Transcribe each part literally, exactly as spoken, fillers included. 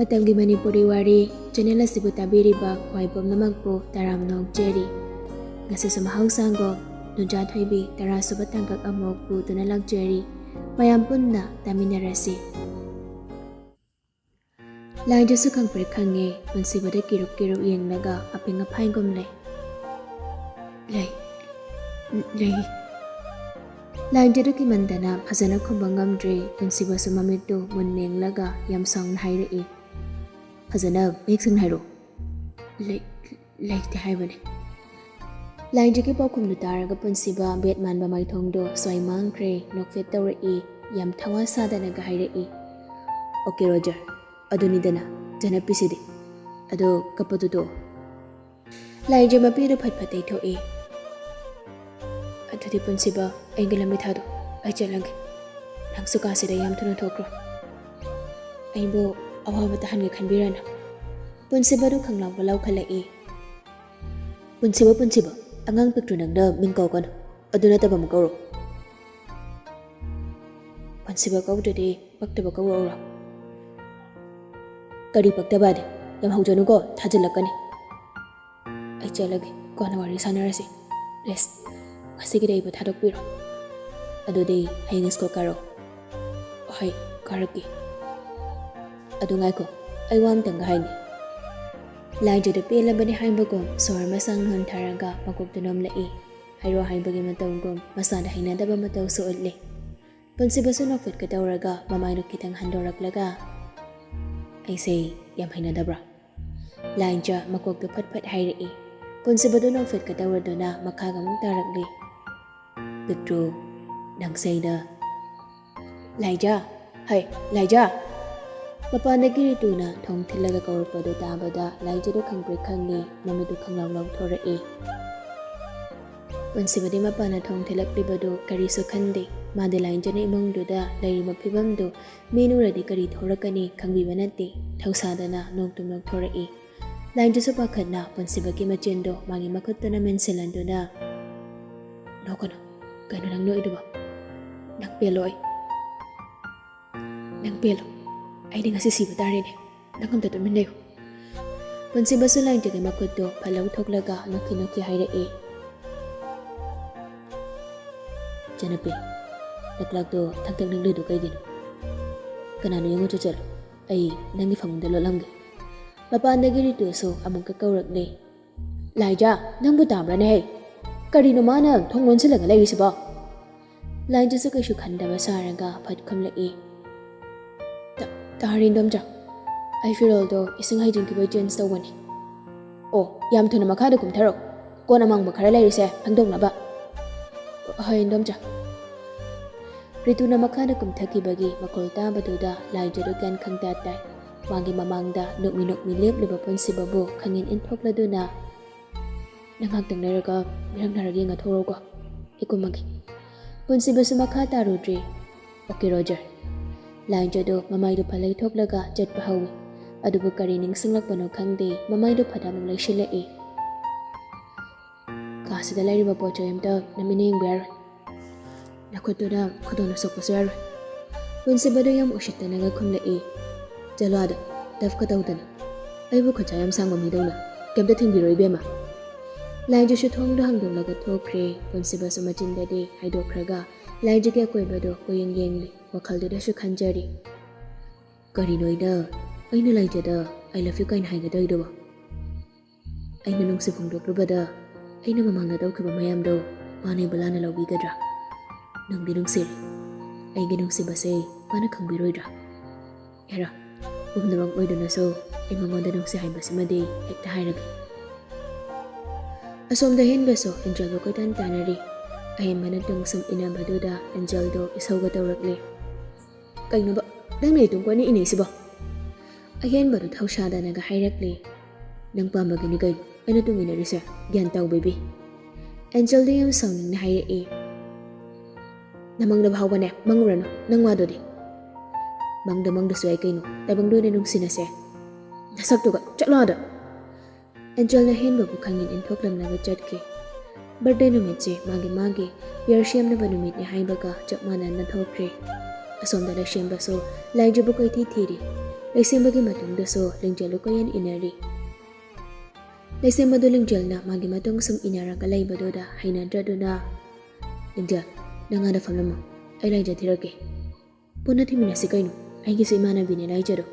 ꯃꯇꯝꯒꯤ ꯃꯅꯤꯄꯨꯔꯤ ꯋꯥꯔꯤ ꯆꯦꯅꯦꯜ ꯑꯁꯤꯕꯨ ꯇꯥꯕꯤꯔꯤꯕ ꯈ꯭ꯋꯥꯏ ꯄꯨꯝꯅꯃꯛꯄꯨ ꯇꯔꯥꯝꯅ ꯑꯣꯛꯆꯔꯤ꯫ ꯉꯁꯤꯁꯨ ꯃꯍꯧꯁꯥꯒꯨꯝ ꯅꯨꯡꯖꯥ ꯊꯣꯏꯕꯤ ꯇꯔꯥꯁꯨꯕ ꯇꯥꯡꯀꯛ ꯑꯃꯨꯛ ꯄꯨꯗꯨꯅ ꯂꯥꯛꯆꯔꯤ꯫ ꯃꯌꯥꯝ ꯄꯨꯟꯅ ꯇꯥꯃꯤꯟꯅꯔꯁꯤ꯫ ꯂꯥꯏꯖꯁꯨ ꯈꯪꯄ꯭ꯔꯦꯛ ꯈꯪꯉꯦ, ꯄꯨꯟꯁꯤꯕꯗ ꯀꯤꯔꯨꯞ ꯀꯤꯔꯨꯞ ꯌꯦꯡꯂꯒ ꯑꯄꯤꯡ ꯑꯐꯥꯏꯒꯨꯝ ꯂꯩ꯫ ꯂꯩ꯫ ꯂꯩ꯫ ꯂꯥꯏꯖꯗꯨ ꯀꯤꯃꯟꯗꯅ ꯐꯖꯅ ꯈꯨꯝꯕ ꯉꯝꯗ꯭ꯔꯦ꯫ ꯄꯨꯟꯁꯤꯕꯁꯨ ꯃꯃꯤꯠꯇꯨ ꯃꯨꯟ ꯃꯦꯡꯂꯒ ꯌꯥꯝ ꯁꯥꯎꯅ ꯍꯥꯏꯔꯛꯏ꯫ ꯐꯖꯅ ꯃꯌꯦꯛ ꯁꯦꯡꯅ ꯍꯥꯏꯔꯛꯑꯣ꯫ ꯂꯩ-, ꯂꯩꯇꯦ ꯍꯥꯏꯕꯅꯦ꯫ ꯂꯥꯏꯖꯒꯤ ꯄꯥꯎꯈꯨꯝꯗꯨ ꯇꯥꯔꯒ ꯄꯨꯟꯁꯤꯕ ꯕꯦꯠ ꯃꯥꯟꯕ ꯃꯥꯏꯊꯣꯡꯗꯣ ꯁ꯭ꯋꯥꯏ ꯃꯥꯡꯈ꯭ꯔꯦ, ꯅꯣꯛꯐꯦꯠ ꯇꯧꯔꯛꯏ, ꯌꯥꯝ ꯊꯋꯥ ꯁꯥꯗꯅꯒ ꯍꯥꯏꯔꯛꯏ꯫ "ꯑꯣꯀꯦ ꯔꯣꯖꯔ, ꯑꯗꯨꯅꯤꯗꯅ ꯆꯠꯅꯕꯤꯁꯤꯗꯤ꯫ ꯑꯗꯣ ꯀꯞꯄꯗꯨ ꯇꯣꯛꯑꯣ꯫" ꯂꯥꯏꯖ ꯃꯄꯤꯗꯨ ꯐꯠ ꯐꯠ ꯇꯩꯊꯣꯛꯏ꯫ "ꯑꯗꯨꯗꯤ ꯄꯨꯟꯁꯤꯕ, ꯑꯩꯒꯤ ꯂꯝꯕꯤ ꯊꯥꯗꯣꯛ, ꯑꯩ ꯆꯠꯂꯒꯦ꯫ ꯅꯪꯁꯨ ꯀꯥꯁꯤꯗ ꯌꯥꯝ ꯊꯨꯅ ꯊꯣꯛꯈ꯭ꯔꯣ꯫ ꯑꯩꯕꯨ ꯑꯋꯥꯕ ꯇꯥꯍꯟꯒꯦ ꯈꯟꯕꯤꯔꯅꯨ꯫" ꯄꯨꯟꯁꯤꯕꯗꯨ ꯈꯪꯂꯥꯎꯕ ꯂꯥꯎꯈꯠꯂꯛꯏ꯫ "ꯄꯨꯟꯁꯤꯕ, ꯄꯨꯟꯁꯤꯕ, ꯑꯉꯥꯡ ꯄꯤꯛꯇ꯭ꯔꯨ ꯅꯪꯅ ꯃꯤꯡ ꯀꯧꯒꯅꯨ꯫ ꯑꯗꯨ ꯅꯠꯇꯕ ꯑꯃ ꯀꯧꯔꯣ꯫" "ꯄꯨꯟꯁꯤꯕ ꯀꯧꯗ꯭ꯔꯗꯤ ꯄꯛꯇꯕ ꯀꯧꯔꯛꯎꯔꯣ?" "ꯀꯔꯤ ꯄꯛꯇꯕꯗꯤ? ꯌꯥꯝ ꯍꯧꯖꯅꯨꯀꯣ, ꯊꯥꯖꯤꯜꯂꯛꯀꯅꯤ꯫" "ꯑꯩ ꯆꯠꯂꯒꯦ, ꯀꯣꯟꯅ ꯋꯥꯔꯤ ꯁꯥꯟꯅꯔꯁꯤ꯫ ꯄ꯭ꯂꯤꯖ, ꯉꯁꯤꯒꯤꯗꯤ ꯑꯩꯕꯨ ꯊꯥꯗꯣꯛꯄꯤꯔꯣ꯫" "ꯑꯗꯨꯗꯤ ꯍꯌꯦꯡ ꯁ꯭ꯀꯨꯜ ꯀꯥꯔꯣ꯫" "ꯍꯣꯏ, ꯀꯥꯔꯛꯀꯦ꯫ ꯑꯗꯨ ꯉꯥꯏꯈꯣ, ꯑꯩ ꯋꯥ ꯑꯝꯇꯪꯒ ꯍꯥꯏꯒꯦ꯫" ꯂꯥꯏꯖꯗꯨ ꯄꯦꯜꯂꯕꯅꯤ ꯍꯥꯏꯕꯒꯨꯝ ꯁꯣꯔ ꯑꯃ ꯁꯥꯡꯅ ꯍꯣꯟꯊꯔꯒ ꯃꯀꯣꯛꯇꯨ ꯅꯣꯝꯂꯛꯏ꯫ ꯍꯥꯏꯔꯣ ꯍꯥꯏꯕꯒꯤ ꯃꯇꯧꯒꯨꯝ ꯃꯁꯥꯗ ꯍꯩꯅꯗꯕ ꯃꯇꯧꯁꯨ ꯎꯠꯂꯤ꯫ ꯄꯨꯟꯁꯤꯕꯁꯨ ꯅꯣꯛꯐꯦꯠꯀ ꯇꯧꯔꯒ ꯃꯃꯥꯏꯗꯨ ꯈꯤꯇꯪ ꯍꯟꯗꯣꯔꯛꯂꯒ, "ꯑꯩꯁꯦ ꯌꯥꯝ ꯍꯩꯅꯗꯕ꯭ꯔꯥ?" ꯂꯥꯏꯖ ꯃꯀꯣꯛꯇꯨ ꯐꯠ ꯐꯠ ꯍꯥꯏꯔꯛꯏ꯫ ꯄꯨꯟꯁꯤꯕꯗꯨ ꯅꯣꯛꯐꯦꯠꯀ ꯇꯧꯔꯗꯨꯅ ꯃꯈꯥꯒ ꯑꯃꯨꯛ ꯇꯥꯔꯛꯂꯤ꯫ "ꯄꯤꯛꯇ꯭ꯔꯨ, ꯅꯪꯁꯦ ꯑꯩꯅ..." "ꯂꯥꯏꯖ! ꯍꯩ, ꯂꯥꯏꯖ!" ꯃꯄꯥꯟꯗꯒꯤ ꯔꯤꯇꯨꯅ ꯊꯣꯡ ꯊꯤꯜꯂꯒ ꯀꯧꯔꯛꯄꯗꯨ ꯇꯥꯕꯗ ꯂꯥꯏꯖꯗꯨ ꯈꯪꯄ꯭ꯔꯦꯛ ꯈꯪꯉꯤ, ꯃꯃꯤꯠꯇꯨ ꯈꯪꯂꯥꯎ ꯂꯥꯎꯊꯣꯔꯛꯏ꯫ ꯄꯨꯟꯁꯤꯕꯗꯤ ꯃꯄꯥꯟꯅ ꯊꯣꯡ ꯊꯤꯜꯂꯛꯂꯤꯕꯗꯨ ꯀꯔꯤꯁꯨ ꯈꯟꯗꯦ꯫ ꯃꯥꯗꯤ ꯂꯥꯏꯖꯅ ꯏꯃꯨꯡꯗꯨꯗ ꯂꯩꯔꯤꯕ ꯐꯤꯕꯝꯗꯨ ꯃꯤꯅ ꯎꯔꯗꯤ ꯀꯔꯤ ꯊꯣꯔꯛꯀꯅꯤ ꯈꯪꯕꯤꯕ ꯅꯠꯇꯦ꯫ ꯊꯧꯁꯥꯗꯅ ꯅꯣꯛꯇꯨꯝ ꯅꯣꯛꯊꯣꯔꯛꯏ꯫ ꯂꯥꯏꯖꯁꯨ ꯄꯥꯈꯠꯅ ꯄꯨꯟꯁꯤꯕꯒꯤ ꯃꯆꯤꯟꯗꯨ ꯃꯥꯒꯤ ꯃꯈꯨꯠꯇꯨꯅ ꯃꯦꯟꯁꯤꯜꯍꯟꯗꯨꯅ, "ꯅꯣꯛꯀꯅꯨ꯫ ꯀꯩꯅꯣ ꯅꯪ ꯅꯣꯛꯏꯗꯨꯕꯣ? ꯅꯪ ꯄꯦꯜꯂꯣ ꯑꯩ꯫ ꯅꯪ ꯄꯦꯜꯂꯣ꯫ ꯑꯩꯗꯤ ꯉꯁꯤ ꯁꯤꯕ ꯇꯥꯔꯦꯅꯦ꯫ ꯅꯪ ꯑꯝꯇ ꯇꯨꯃꯤꯟ ꯂꯩꯌꯨ꯫ ꯄꯨꯟꯁꯤꯕꯁꯨ ꯂꯥꯏꯖꯒꯤ ꯃꯈꯨꯠꯇꯨ ꯐꯠ ꯂꯧꯊꯣꯛꯂꯒ ꯅꯣꯛꯈꯤ ꯅꯣꯛꯈꯤ ꯍꯥꯏꯔꯛꯏ, "ꯏꯆꯟꯅꯨꯄꯤ, ꯅꯀ꯭ꯂꯥꯛꯇꯣ ꯊꯛ ꯊꯛ ꯅꯤꯛꯂꯤꯗꯨ ꯀꯩꯒꯤꯅꯣ? ꯀꯅꯥꯅꯣ ꯌꯦꯡꯉꯨꯆꯣ, ꯆꯠꯂꯣ, ꯑꯩ ꯅꯪꯒꯤ ꯐꯃꯨꯡꯗ ꯂꯣꯠꯂꯝꯒꯦ꯫" ꯃꯄꯥꯟꯗꯒꯤ ꯔꯤꯇꯨꯁꯨ ꯑꯃꯨꯛꯀ ꯀꯧꯔꯛꯂꯦ, "ꯂꯥꯏꯖ, ꯅꯪꯕꯨ ꯇꯥꯕ꯭ꯔꯥꯅꯦꯍꯦ? ꯀꯔꯤꯅꯣ ꯃꯥꯅ ꯊꯣꯡ ꯂꯣꯟꯁꯤꯜꯂꯒ ꯂꯩꯔꯤꯁꯤꯕꯣ?" ꯂꯥꯏꯖꯁꯨ ꯀꯩꯁꯨ ꯈꯟꯗꯕ ꯁꯥꯔꯒ ꯐꯠ ꯈꯨꯝꯂꯛꯏ, "ꯇ-, ꯇꯥꯔꯦ ꯏꯟꯗꯣꯝꯆꯥ, ꯑꯩ ꯐꯤꯔꯣꯜꯗꯣ ꯏꯁꯤꯡ ꯍꯩꯖꯤꯟꯈꯤꯕꯩ ꯆꯦꯟꯖ ꯇꯧꯕꯅꯤ꯫ ꯑꯣ, ꯌꯥꯝ ꯊꯨꯅ ꯃꯈꯥꯗ ꯀꯨꯝꯊꯔꯣ, ꯀꯣꯟ ꯑꯃꯥꯡꯕ ꯈꯔ ꯂꯩꯔꯤꯁꯦ ꯐꯦꯡꯗꯣꯛꯅꯕ꯫" "ꯍꯣꯏ ꯏꯟꯗꯣꯝꯆꯥ꯫" ꯔꯤꯇꯨꯅ ꯃꯈꯥꯗ ꯀꯨꯝꯊꯈꯤꯕꯒꯤ ꯃꯈꯣꯜ ꯇꯥꯕꯗꯨꯗ ꯂꯥꯏꯖꯗꯨ ꯒ꯭ꯌꯥꯟ ꯈꯪꯇꯥ ꯇꯥꯏ꯫ ꯃꯥꯒꯤ ꯃꯃꯥꯡꯗ ꯅꯣꯛꯃꯤ ꯅꯣꯛꯃꯤ ꯂꯦꯞꯂꯤꯕ ꯄꯨꯟꯁꯤꯕꯕꯨ ꯈꯪꯏꯟ ꯏꯟꯊꯣꯛꯂꯗꯨꯅ, "ꯅꯪ ꯉꯥꯏꯍꯥꯛꯇꯪ ꯂꯩꯔꯒ ꯃꯤꯔꯛ ꯅꯥꯔꯒ ꯌꯦꯡꯉ ꯊꯣꯛꯂꯛꯎꯀꯣ, ꯑꯩ ꯀꯨꯝꯃꯒꯦ꯫" ꯄꯨꯟꯁꯤꯕꯁꯨ ꯃꯈꯥ ꯇꯥꯔꯨꯗ꯭ꯔꯦ꯫ "Okay Roger." ꯂꯥꯏꯖꯗꯨ ꯃꯃꯥꯏꯗꯨ ꯐꯠ ꯂꯩꯊꯣꯛꯂꯒ ꯆꯠꯄ ꯍꯧꯏ꯫ ꯑꯗꯨꯕꯨ ꯀꯔꯤ ꯅꯤꯡꯁꯤꯡꯂꯛꯄꯅꯣ ꯈꯪꯗꯦ, ꯃꯃꯥꯏꯗꯨ ꯐꯠ ꯑꯃꯨꯛ ꯂꯩꯁꯤꯜꯂꯛꯏ꯫ "ꯀꯥꯁꯤꯗ ꯂꯩꯔꯤꯕ ꯄꯣꯠ ꯆꯩ ꯑꯝꯇ ꯅꯃꯤꯠꯅ ꯌꯦꯡꯕ ꯌꯥꯔꯣꯏ꯫ ꯅꯈꯨꯠꯇꯨꯅ ꯈꯨꯗꯣꯡꯅ ꯁꯣꯛꯄꯁꯨ ꯌꯥꯔꯣꯏ꯫" ꯄꯨꯟꯁꯤꯕꯗꯨ ꯌꯥꯝ ꯎꯁꯤꯠꯇꯅꯒ ꯈꯨꯝꯂꯛꯏ, "ꯆꯠꯂꯣ ꯑꯥꯗ, ꯇꯐꯀ ꯇꯧꯗꯅ꯫ ꯑꯩꯕꯨ ꯈꯨꯠꯁꯥ ꯌꯥꯝ ꯁꯥꯡꯕ ꯃꯤꯗꯧꯅ ꯀꯩꯝꯇ ꯊꯤꯡꯕꯤꯔꯣꯏ ꯏꯕꯦꯝꯃ꯫" ꯂꯥꯏꯖꯁꯨ ꯊꯣꯡꯗꯨ ꯍꯥꯡꯗꯣꯛꯂꯒ ꯊꯣꯛꯈ꯭ꯔꯦ꯫ ꯄꯨꯟꯁꯤꯕꯁꯨ ꯃꯆꯤꯟꯗꯗꯤ ꯍꯥꯏꯗꯣꯛꯈ꯭ꯔꯒ ꯂꯥꯏꯖꯒꯤ ꯑꯀꯣꯏꯕꯗꯨ ꯀꯣꯏꯌꯦꯡ ꯌꯦꯡꯂꯤ꯫ ꯋꯥꯈꯜꯗꯨꯗꯁꯨ ꯈꯟꯖꯔꯤ, "ꯀꯔꯤꯅꯣ ꯑꯩꯅ, ꯑꯩꯅ ꯂꯥꯏꯖꯗ I love you ꯀꯥꯏꯅ ꯍꯥꯏꯒꯗꯧꯔꯤꯗꯨꯕꯣ? ꯑꯩꯅ ꯅꯨꯡꯁꯤ ꯐꯣꯡꯗꯣꯛꯂꯨꯕꯗ ꯑꯩꯅ ꯃꯃꯥꯡꯗ ꯇꯧꯈꯤꯕ ꯃꯌꯥꯝꯗꯣ ꯃꯥꯅ ꯑꯩꯕꯨ ꯂꯥꯟꯅ ꯂꯧꯕꯤꯒꯗ꯭ꯔꯥ? ꯅꯨꯡꯗꯤ ꯅꯨꯡꯁꯤꯔꯦ꯫ ꯑꯩꯒꯤ ꯅꯨꯡꯁꯤꯕꯁꯦ ꯃꯥꯅ ꯈꯪꯕꯤꯔꯣꯏꯗ꯭ꯔꯥ? ꯍꯦꯔꯥ, ꯄꯨꯝꯅꯃꯛ ꯑꯣꯏꯗꯨꯅꯁꯨ ꯑꯩ ꯃꯉꯣꯟꯗ ꯅꯨꯡꯁꯤ ꯍꯥꯏꯕꯁꯤꯃꯗꯤ ꯍꯦꯛꯇ ꯍꯥꯏꯔꯒꯦ꯫" ꯑꯁꯣꯝꯗ ꯍꯦꯟꯕꯁꯨ ꯑꯦꯟꯖꯦꯜꯕꯨ ꯀꯣꯏꯇꯥꯟ ꯇꯥꯟꯅꯔꯤ꯫ ꯑꯍꯦꯟꯕꯅ ꯇꯨꯡ ꯁꯨꯝ ꯏꯟꯅꯕꯗꯨꯗ ꯑꯦꯟꯖꯦꯜꯗꯣ ꯏꯁꯧꯒ ꯇꯧꯔꯛꯂꯦ꯫ "ꯀꯩꯅꯣꯕ, ꯅꯪꯅ ꯑꯩ ꯇꯨꯡ ꯀꯣꯏꯅ ꯏꯟꯅꯩꯁꯤꯕꯣ?" ꯑꯍꯦꯟꯕꯗꯨ ꯊꯧꯁꯥꯗꯅꯒ ꯍꯥꯏꯔꯛꯂꯦ꯫ "ꯅꯪ ꯄꯥꯝꯕꯒꯤꯅꯤ ꯀꯩꯅꯣ ꯑꯩꯅ ꯇꯨꯡ ꯏꯟꯅꯔꯤꯁꯦ, ꯒ꯭ꯌꯥꯟ ꯇꯥꯎ ꯕꯦꯕꯤ꯫" ꯑꯦꯟꯖꯦꯜꯗꯣ ꯌꯥꯝ ꯁꯥꯎꯅꯤꯡꯅ ꯍꯥꯏꯔꯛꯑꯦ꯫ "ꯅꯃꯪꯗ ꯐꯥꯎꯕꯅꯦ ꯃꯪꯉꯨꯔꯅꯨ ꯅꯪ ꯋꯥꯗꯨꯗꯤ꯫" "ꯃꯪꯗ ꯃꯪꯗꯁꯨ ꯌꯥꯏ ꯀꯩꯅꯣ, ꯇꯥꯏꯕꯪꯗ ꯑꯣꯏꯅ ꯅꯨꯡꯁꯤꯅꯁꯦ꯫ ꯅꯁꯛꯇꯨꯒ, ꯆꯠꯂꯣ ꯑꯥꯗ!" ꯑꯦꯟꯖꯦꯜꯅ ꯍꯦꯟꯕꯕꯨ ꯈꯪꯏꯟ ꯏꯟꯊꯣꯛꯂꯝꯂꯒ ꯆꯠꯈꯤ꯫ ꯕꯥꯔꯗꯦ ꯅꯨꯃꯤꯠꯁꯦ ꯃꯥꯒꯤ ꯃꯥꯒꯤ ꯄꯤꯌꯔ ꯁꯦꯝꯅꯕ ꯅꯨꯃꯤꯠꯅꯤ ꯍꯥꯏꯕꯒ ꯆꯞ ꯃꯥꯟꯅꯅ ꯊꯣꯛꯈ꯭ꯔꯦ꯫ ꯑꯁꯣꯝꯗ ꯂꯩꯁꯦꯝꯕꯁꯨ ꯂꯥꯏꯖꯕꯨ ꯀꯣꯏꯊꯤ ꯊꯤꯔꯤ꯫ ꯂꯩꯁꯦꯝꯕꯒꯤ ꯃꯇꯨꯡꯗꯁꯨ ꯂꯤꯡꯖꯦꯜꯗꯨ ꯀꯣꯏꯌꯦꯟ ꯏꯟꯅꯔꯤ꯫ ꯂꯩꯁꯦꯝꯕꯗꯨ ꯂꯤꯡꯖꯦꯜꯅ ꯃꯥꯒꯤ ꯃꯇꯨꯡ ꯁꯨꯝ ꯏꯟꯅꯔꯒ ꯂꯩꯕꯗꯨꯗ ꯍꯩꯅꯗ꯭ꯔꯗꯨꯅ, "ꯂꯤꯡꯖꯦꯜ, ꯅꯪ ꯑꯥꯗ ꯐꯝꯂꯝꯃꯣ, ꯑꯩ ꯂꯥꯏꯖ ꯊꯤꯔꯛꯀꯦ꯫ ꯄꯨꯟꯅ ꯊꯤꯃꯤꯟꯅꯁꯤ ꯀꯩꯅꯣ, ꯑꯩꯒꯤꯁꯨ ꯏꯃꯥꯟꯅꯕꯤꯅꯦ ꯂꯥꯏꯖꯗꯣ꯫"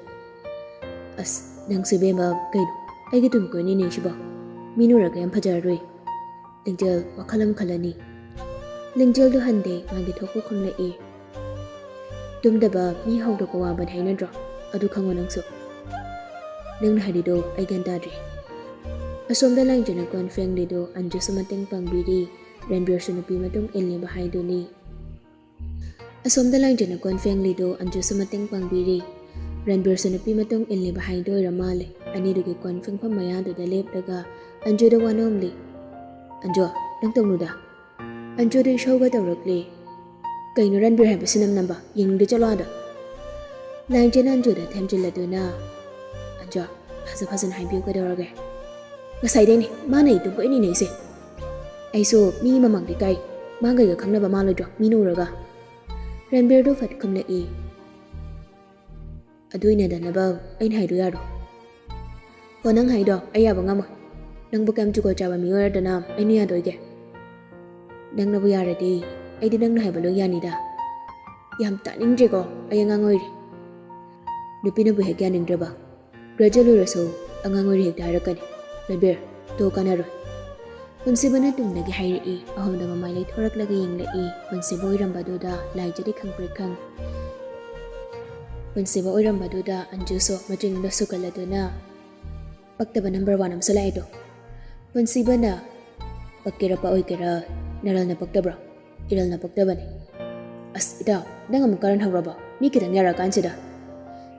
"ꯑꯁ, ꯅꯪꯁꯨ ꯏꯕꯦꯝꯃ, ꯀꯩꯅꯣ, ꯑꯩꯒꯤ ꯇꯨꯡ ꯀꯣꯏꯅꯤꯅꯦ ꯁꯤꯕꯣ? ꯃꯤ ꯅꯨꯔꯒ ꯌꯥꯝ ꯐꯖꯔꯔꯣꯏ꯫" ꯂꯤꯡꯖꯦꯜ ꯋꯥꯈꯜ ꯑꯃ ꯈꯜꯂꯅꯤ꯫ ꯂꯤꯡꯖꯦꯜꯗꯨ ꯍꯟꯗꯦ, ꯃꯥꯒꯤ ꯊꯣꯛꯄ ꯈꯨꯝꯂꯛꯏ꯫ "ꯇꯨꯝꯗꯕ ꯃꯤ ꯍꯧꯗꯣꯛꯄ ꯋꯥꯕꯅꯤ ꯍꯥꯏꯅꯗ꯭ꯔꯣ? ꯑꯗꯨ ꯈꯪꯉꯣ ꯅꯪꯁꯨ꯫" "ꯅꯪꯅ ꯍꯥꯏꯔꯤꯗꯣ ꯑꯩ ꯒ꯭ꯌꯥꯟ ꯇꯥꯗ꯭ꯔꯦ꯫" ꯑꯁꯣꯝꯗ ꯂꯥꯏꯖꯅ ꯀꯣꯟ ꯐꯦꯡꯂꯤꯗꯨ ꯑꯟꯖꯨꯁꯨ ꯃꯇꯦꯡ ꯄꯥꯡꯕꯤꯔꯤ꯫ ꯔꯟꯕꯤꯔꯁꯨ ꯅꯨꯄꯤ ꯃꯇꯨꯡ ꯏꯜꯂꯤꯕ ꯍꯥꯏꯗꯨꯅꯤ꯫ ꯑꯁꯣꯝꯗ ꯂꯥꯏꯖꯅ ꯀꯣꯟ ꯐꯦꯡꯂꯤꯗꯨ ꯑꯟꯖꯨꯁꯨ ꯃꯇꯦꯡ ꯄꯥꯡꯕꯤꯔꯤ꯫ ꯔꯟꯕꯤꯔꯁꯨ ꯅꯨꯄꯤ ꯃꯇꯨꯡ ꯏꯜꯂꯤꯕ ꯍꯥꯏꯗꯨ ꯑꯣꯏꯔ ꯃꯥꯜꯂꯦ꯫ ꯑꯅꯤꯗꯨꯒꯤ ꯀꯣꯟ ꯐꯦꯡꯐꯝ ꯃꯌꯥꯗꯨꯗ ꯂꯦꯞꯂꯒ ꯑꯟꯖꯨꯗ ꯋꯥ ꯅꯣꯝꯂꯤ꯫ "ꯑꯟꯖꯨ, ꯅꯪ ꯇꯧꯅꯨꯗ꯫" ꯑꯟꯖꯨꯗ ꯏꯁꯧꯒ ꯇꯧꯔꯛꯂꯤ꯫ "ꯀꯩꯅꯣ ꯔꯟꯕꯤꯔ ꯍꯥꯏꯕ ꯁꯤꯅꯝ ꯅꯝꯕ? ꯌꯦꯡꯅꯤꯡꯗꯦ, ꯆꯠꯂꯣ ꯑꯥꯗ꯫" ꯂꯥꯏꯖꯅ ꯑꯟꯖꯨꯗ ꯊꯦꯝꯖꯤꯜꯂꯗꯨꯅ, "ꯑꯟꯖꯨ, ꯐꯖ ꯐꯖꯅ ꯍꯥꯏꯕꯤꯌꯨ ꯀꯩꯗꯧꯔꯒꯦ? ꯉꯁꯥꯏꯗꯩꯅꯦ ꯃꯥꯅ ꯑꯩ ꯇꯨꯡ ꯀꯣꯏꯅ ꯏꯟꯅꯩꯁꯦ꯫ ꯑꯩꯁꯨ ꯃꯤ ꯃꯃꯥꯡꯗꯤ ꯀꯥꯏ, ꯃꯥꯒ ꯑꯩꯒ ꯈꯪꯅꯕ ꯃꯥꯜꯂꯣꯏꯗ꯭ꯔꯣ ꯃꯤꯅ ꯎꯔꯒ?" ꯔꯟꯕꯤꯔꯗꯨ ꯐꯠ ꯈꯨꯝꯂꯛꯏ꯫ "ꯑꯗꯨ ꯏꯟꯅꯗꯅꯕ ꯑꯩꯅ ꯍꯥꯏꯗꯣ ꯌꯥꯔꯣ?" "ꯍꯣ, ꯅꯪ ꯍꯥꯏꯗꯣ ꯑꯩ ꯌꯥꯕ ꯉꯝꯃꯣꯏ꯫ ꯅꯪꯕꯨ ꯀꯌꯥꯝ ꯖꯨꯒꯣꯠ ꯆꯥꯕ ꯃꯤ ꯑꯣꯏꯔꯗꯅ ꯑꯩꯅ ꯌꯥꯗꯣꯏꯒꯦ? ꯅꯪꯅꯕꯨ ꯌꯥꯔꯗꯤ ꯑꯩꯗꯤ ꯅꯪꯅ ꯍꯥꯏꯕ ꯂꯣꯏ ꯌꯥꯅꯤꯗ꯫" "ꯌꯥꯝ ꯇꯥꯅꯤꯡꯗ꯭ꯔꯦꯀꯣ, ꯑꯩ ꯑꯉꯥꯡ ꯑꯣꯏꯔꯤ꯫" "ꯅꯨꯄꯤꯅꯕꯨ ꯍꯦꯛ ꯌꯥꯅꯤꯡꯗ꯭ꯔꯕ? ꯒ꯭ꯔꯦꯖꯨꯑꯦꯠ ꯂꯣꯏꯔꯁꯨ ꯑꯉꯥꯡ ꯑꯣꯏꯔꯤ ꯍꯦꯛꯇ ꯍꯥꯏꯔꯛꯀꯅꯤ꯫ ꯔꯟꯕꯤꯔ, ꯇꯣ, ꯀꯥꯟꯅꯔꯣꯏ꯫" ꯄꯨꯟꯁꯤꯕꯅ ꯇꯨꯡꯗꯒꯤ ꯍꯥꯏꯔꯛꯏ꯫ ꯑꯍꯨꯝꯗ ꯃꯃꯥꯏ ꯂꯩꯊꯣꯔꯛꯂꯒ ꯌꯦꯡꯂꯛꯏ꯫ ꯄꯨꯟꯁꯤꯕ ꯑꯣꯏꯔꯝꯕꯗꯨꯗ ꯂꯥꯏꯖꯗꯤ ꯈꯪꯄ꯭ꯔꯦꯛ ꯈꯪ꯫ ꯄꯨꯟꯁꯤꯕ ꯑꯣꯏꯔꯝꯕꯗꯨꯗ ꯑꯟꯖꯨꯁꯨ ꯃꯆꯤꯟꯗ ꯁꯨꯒꯠꯂꯗꯨꯅ, "ꯄꯛꯇꯕ ꯅꯝꯕꯔ ꯋꯥꯟ ꯑꯃꯁꯨ ꯂꯥꯛꯑꯦꯗꯣ꯫" ꯄꯨꯟꯁꯤꯕꯅ, "ꯄꯛꯀꯦꯔꯥ ꯄꯛꯑꯣꯏꯒꯦꯔꯥ, ꯅꯔꯜꯅ ꯄꯛꯇꯕ꯭ꯔꯣ? ꯏꯔꯜꯅ ꯄꯛꯇꯕꯅꯤ꯫" "ꯑꯁ, ꯏꯇꯥꯎ, ꯅꯪ ꯑꯃꯨꯛ ꯀꯔꯟ ꯍꯧꯔꯕꯣ? ꯃꯤ ꯈꯤꯇꯪ ꯌꯥꯔꯀꯥꯟꯁꯤꯗ?"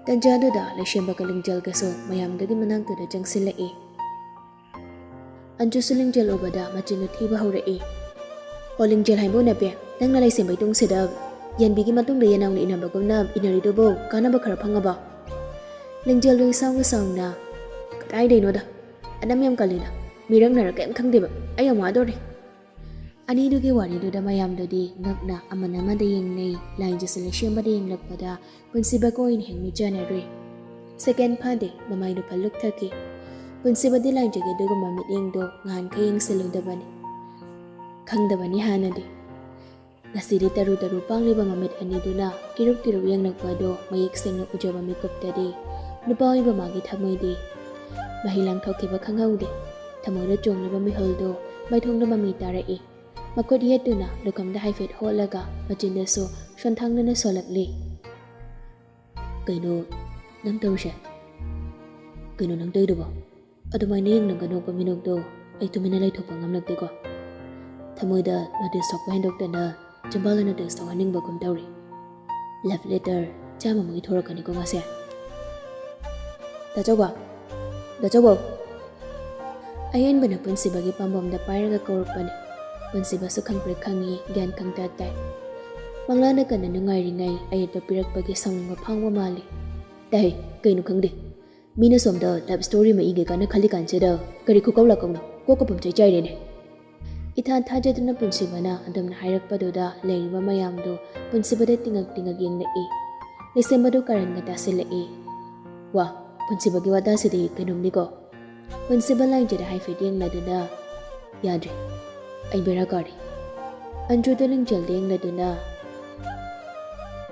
ꯇꯟꯖꯥꯗꯨꯗ ꯂꯩꯁꯦꯝꯕꯒ ꯂꯤꯡꯖꯦꯜꯒꯁꯨ ꯃꯌꯥꯝꯗꯨꯒꯤ ꯃꯅꯥꯛꯇꯨꯗ ꯆꯪꯁꯤꯜꯂꯛꯏ꯫ ꯑꯟꯖꯨꯁꯨ ꯂꯤꯡꯖꯦꯜ ꯎꯕꯗ ꯃꯆꯤꯟꯗꯨ ꯊꯤꯕ ꯍꯧꯔꯛꯏ꯫ "ꯍꯣ, ꯂꯤꯡꯖꯦꯜ ꯍꯥꯏꯕ ꯎꯅꯕꯤ, ꯅꯪꯅ ꯂꯩꯁꯦꯝꯕꯩ ꯇꯨꯡꯁꯤꯗ ꯌꯦꯟꯕꯤꯒꯤ ꯃꯇꯨꯡꯗ ꯌꯦꯅꯥꯎꯅ ꯏꯟꯅꯕꯒꯨꯝꯅ ꯏꯟꯅꯔꯤꯗꯨꯕꯨ ꯀꯥꯟꯅꯕ ꯈꯔ ꯐꯪꯉꯕꯣ?" ꯂꯤꯡꯖꯦꯜꯗꯨ ꯏꯁꯥꯎꯅ ꯁꯥꯎꯅ, "ꯀꯗꯥꯏꯗꯩꯅꯣꯗ? ꯑꯅꯝ ꯌꯥꯝ ꯀꯜꯂꯤꯗ꯫ ꯃꯤꯔꯛꯅꯔ ꯀꯩꯝ ꯈꯪꯗꯦꯕ꯫ ꯑꯩ ꯌꯥꯝ ꯋꯥꯗꯣꯔꯦ꯫" ꯑꯅꯤꯗꯨꯒꯤ ꯋꯥꯔꯤꯗꯨꯗ ꯃꯌꯥꯝꯗꯨꯗꯤ ꯉꯛꯅ ꯑꯃꯅ ꯑꯃꯗ ꯌꯦꯡꯅꯩ꯫ ꯂꯥꯏꯖꯁꯨ ꯂꯩꯁꯦꯝꯕꯗ ꯌꯦꯡꯂꯛꯄꯗ ꯄꯨꯟꯁꯤꯕ ꯀꯣꯏꯅ ꯍꯦꯛ ꯃꯤꯠꯆꯥꯟꯅꯔꯨꯏ꯫ ꯁꯦꯀꯦꯟ ꯐꯥꯗꯦ, ꯃꯃꯥꯏꯗꯨ ꯐꯜꯂꯨꯛ ꯊꯛꯈꯤ꯫ ꯄꯨꯟꯁꯤꯕꯗꯤ ꯂꯥꯏꯖꯒꯤ ꯑꯗꯨꯒꯨꯝꯕ ꯃꯤꯠꯌꯦꯡꯗꯣ ꯉꯍꯥꯟꯈꯩ ꯌꯦꯡꯁꯤꯜꯂꯨꯗꯕꯅꯤ꯫ ꯈꯪꯗꯕꯅꯤ ꯍꯥꯟꯅꯗꯤ꯫ ꯉꯁꯤꯗꯤ ꯇꯔꯨ ꯇꯔꯨ ꯄꯥꯡꯂꯤꯕ ꯃꯃꯤꯠ ꯑꯅꯤꯗꯨꯅ ꯀꯤꯔꯨꯛ ꯀꯤꯔꯨꯛ ꯌꯦꯡꯂꯛꯄꯗꯣ ꯃꯌꯦꯛ ꯁꯦꯡꯅ ꯎꯖꯕ ꯃꯤꯀꯨꯞꯇꯗꯤ ꯅꯨꯄꯥ ꯑꯣꯏꯕ ꯃꯥꯒꯤ ꯊꯃꯣꯏꯗꯤ ꯃꯍꯤ ꯂꯥꯡꯊꯣꯛꯈꯤꯕ ꯈꯪꯍꯧꯗꯦ꯫ ꯊꯃꯣꯏꯗ ꯆꯣꯡꯂꯤꯕ ꯃꯤꯍꯨꯜꯗꯣ ꯃꯥꯏꯊꯣꯡꯗ ꯃꯃꯤ ꯇꯥꯔꯛꯏ꯫ ꯃꯈꯨꯠ ꯌꯦꯠꯇꯨꯅ ꯂꯨꯈꯝꯗ ꯍꯥꯏꯐꯦꯠ ꯍꯣꯠꯂꯒ ꯃꯆꯤꯟꯗꯁꯨ ꯁꯣꯟꯊꯥꯡꯅꯅ ꯁꯣꯜꯂꯛꯂꯤ꯫ "ꯀꯩꯅꯣ ꯅꯪ ꯇꯧꯔꯤꯁꯦ? ꯀꯩꯅꯣ ꯅꯪ ꯇꯧꯔꯤꯗꯨꯕꯣ? ꯑꯗꯨꯃꯥꯏꯅ ꯌꯦꯡꯂꯒ ꯅꯣꯛꯄ ꯃꯤꯅꯣꯛꯇꯣ ꯑꯩ ꯇꯨꯃꯤꯟꯅ ꯂꯩꯊꯣꯛꯄ ꯉꯝꯂꯛꯇꯦꯀꯣ꯫ ꯊꯃꯣꯏꯗ ꯅꯣꯇꯤꯁ ꯁꯣꯛꯄ ꯍꯦꯟꯗꯣꯛꯇꯅ ꯆꯤꯝꯕꯥꯜꯗ ꯅꯣꯇꯤꯁ ꯁꯣꯛꯍꯟꯅꯤꯡꯕꯒꯨꯝ ꯇꯧꯔꯤ꯫ ꯂꯚ ꯂꯦꯇꯔ ꯆꯥꯝꯃꯃꯨꯛ ꯏꯊꯣꯔꯛꯀꯅꯤꯀꯣ ꯉꯁꯤ꯫ ꯗꯥꯆꯧꯕ! ꯗꯥꯆꯧꯕ!" ꯑꯍꯦꯟꯕꯅ ꯄꯨꯟꯁꯤꯕꯒꯤ ꯄꯥꯝꯕꯣꯝꯗ ꯄꯥꯏꯔꯒ ꯀꯧꯔꯛꯄꯅꯤ꯫ ꯄꯨꯟꯁꯤꯕꯁꯨ ꯈꯪꯄ꯭ꯔꯦꯛ ꯈꯪꯉꯤ, ꯒ꯭ꯌꯥꯟ ꯈꯪꯇꯥ ꯇꯥꯏ꯫ ꯃꯪꯂꯥꯅ ꯀꯟꯅ ꯅꯨꯡꯉꯥꯏꯔꯤꯉꯩ ꯑꯌꯦꯠꯄ ꯄꯤꯔꯛꯄꯒꯤ ꯁꯥꯎꯅꯤꯡꯕ ꯐꯥꯎꯕ ꯃꯥꯜꯂꯤ꯫ "ꯇꯥꯏ, ꯀꯩꯅꯣ ꯈꯪꯗꯦ꯫ ꯃꯤꯅ ꯁꯣꯝꯗ ꯂꯚ ꯁ꯭ꯇꯣꯔꯤ ꯑꯃ ꯏꯒꯦ ꯀꯟꯅ ꯈꯜꯂꯤ ꯀꯥꯟꯁꯤꯗ ꯀꯔꯤ ꯈꯨꯀꯧ ꯂꯥꯀꯧꯅꯣ? ꯀꯣꯛꯀ ꯄꯨꯝꯆꯩ ꯆꯥꯏꯔꯦꯅꯦ!" ꯏꯊꯥ ꯊꯥꯖꯗꯅ ꯄꯨꯟꯁꯤꯕꯅ ꯑꯗꯨꯝꯅ ꯍꯥꯏꯔꯛꯄꯗꯨꯗ ꯂꯩꯔꯤꯕ ꯃꯌꯥꯝꯗꯨ ꯄꯨꯟꯁꯤꯕꯗ ꯇꯤꯡꯉꯛ ꯇꯤꯡꯉꯛ ꯌꯦꯡꯂꯛꯏ꯫ ꯂꯩꯁꯦꯝꯕꯗꯨ ꯀꯥꯔꯟꯒ ꯇꯥꯁꯤꯜꯂꯛꯏ꯫ "ꯋꯥ, ꯄꯨꯟꯁꯤꯕꯒꯤ ꯋꯥꯇꯥꯁꯤꯗꯤ ꯀꯩꯅꯣꯝꯅꯤꯀꯣ!" ꯄꯨꯟꯁꯤꯕ ꯂꯥꯏꯖꯗ ꯍꯥꯏꯐꯦꯠ ꯌꯦꯡꯂꯗꯨꯅ, "ꯌꯥꯗ꯭ꯔꯦ, ꯑꯩ ꯕꯦꯔꯥ ꯀꯥꯔꯦ꯫" ꯑꯟꯖꯨꯗ ꯂꯤꯡꯖꯦꯜꯗ ꯌꯦꯡꯂꯗꯨꯅ,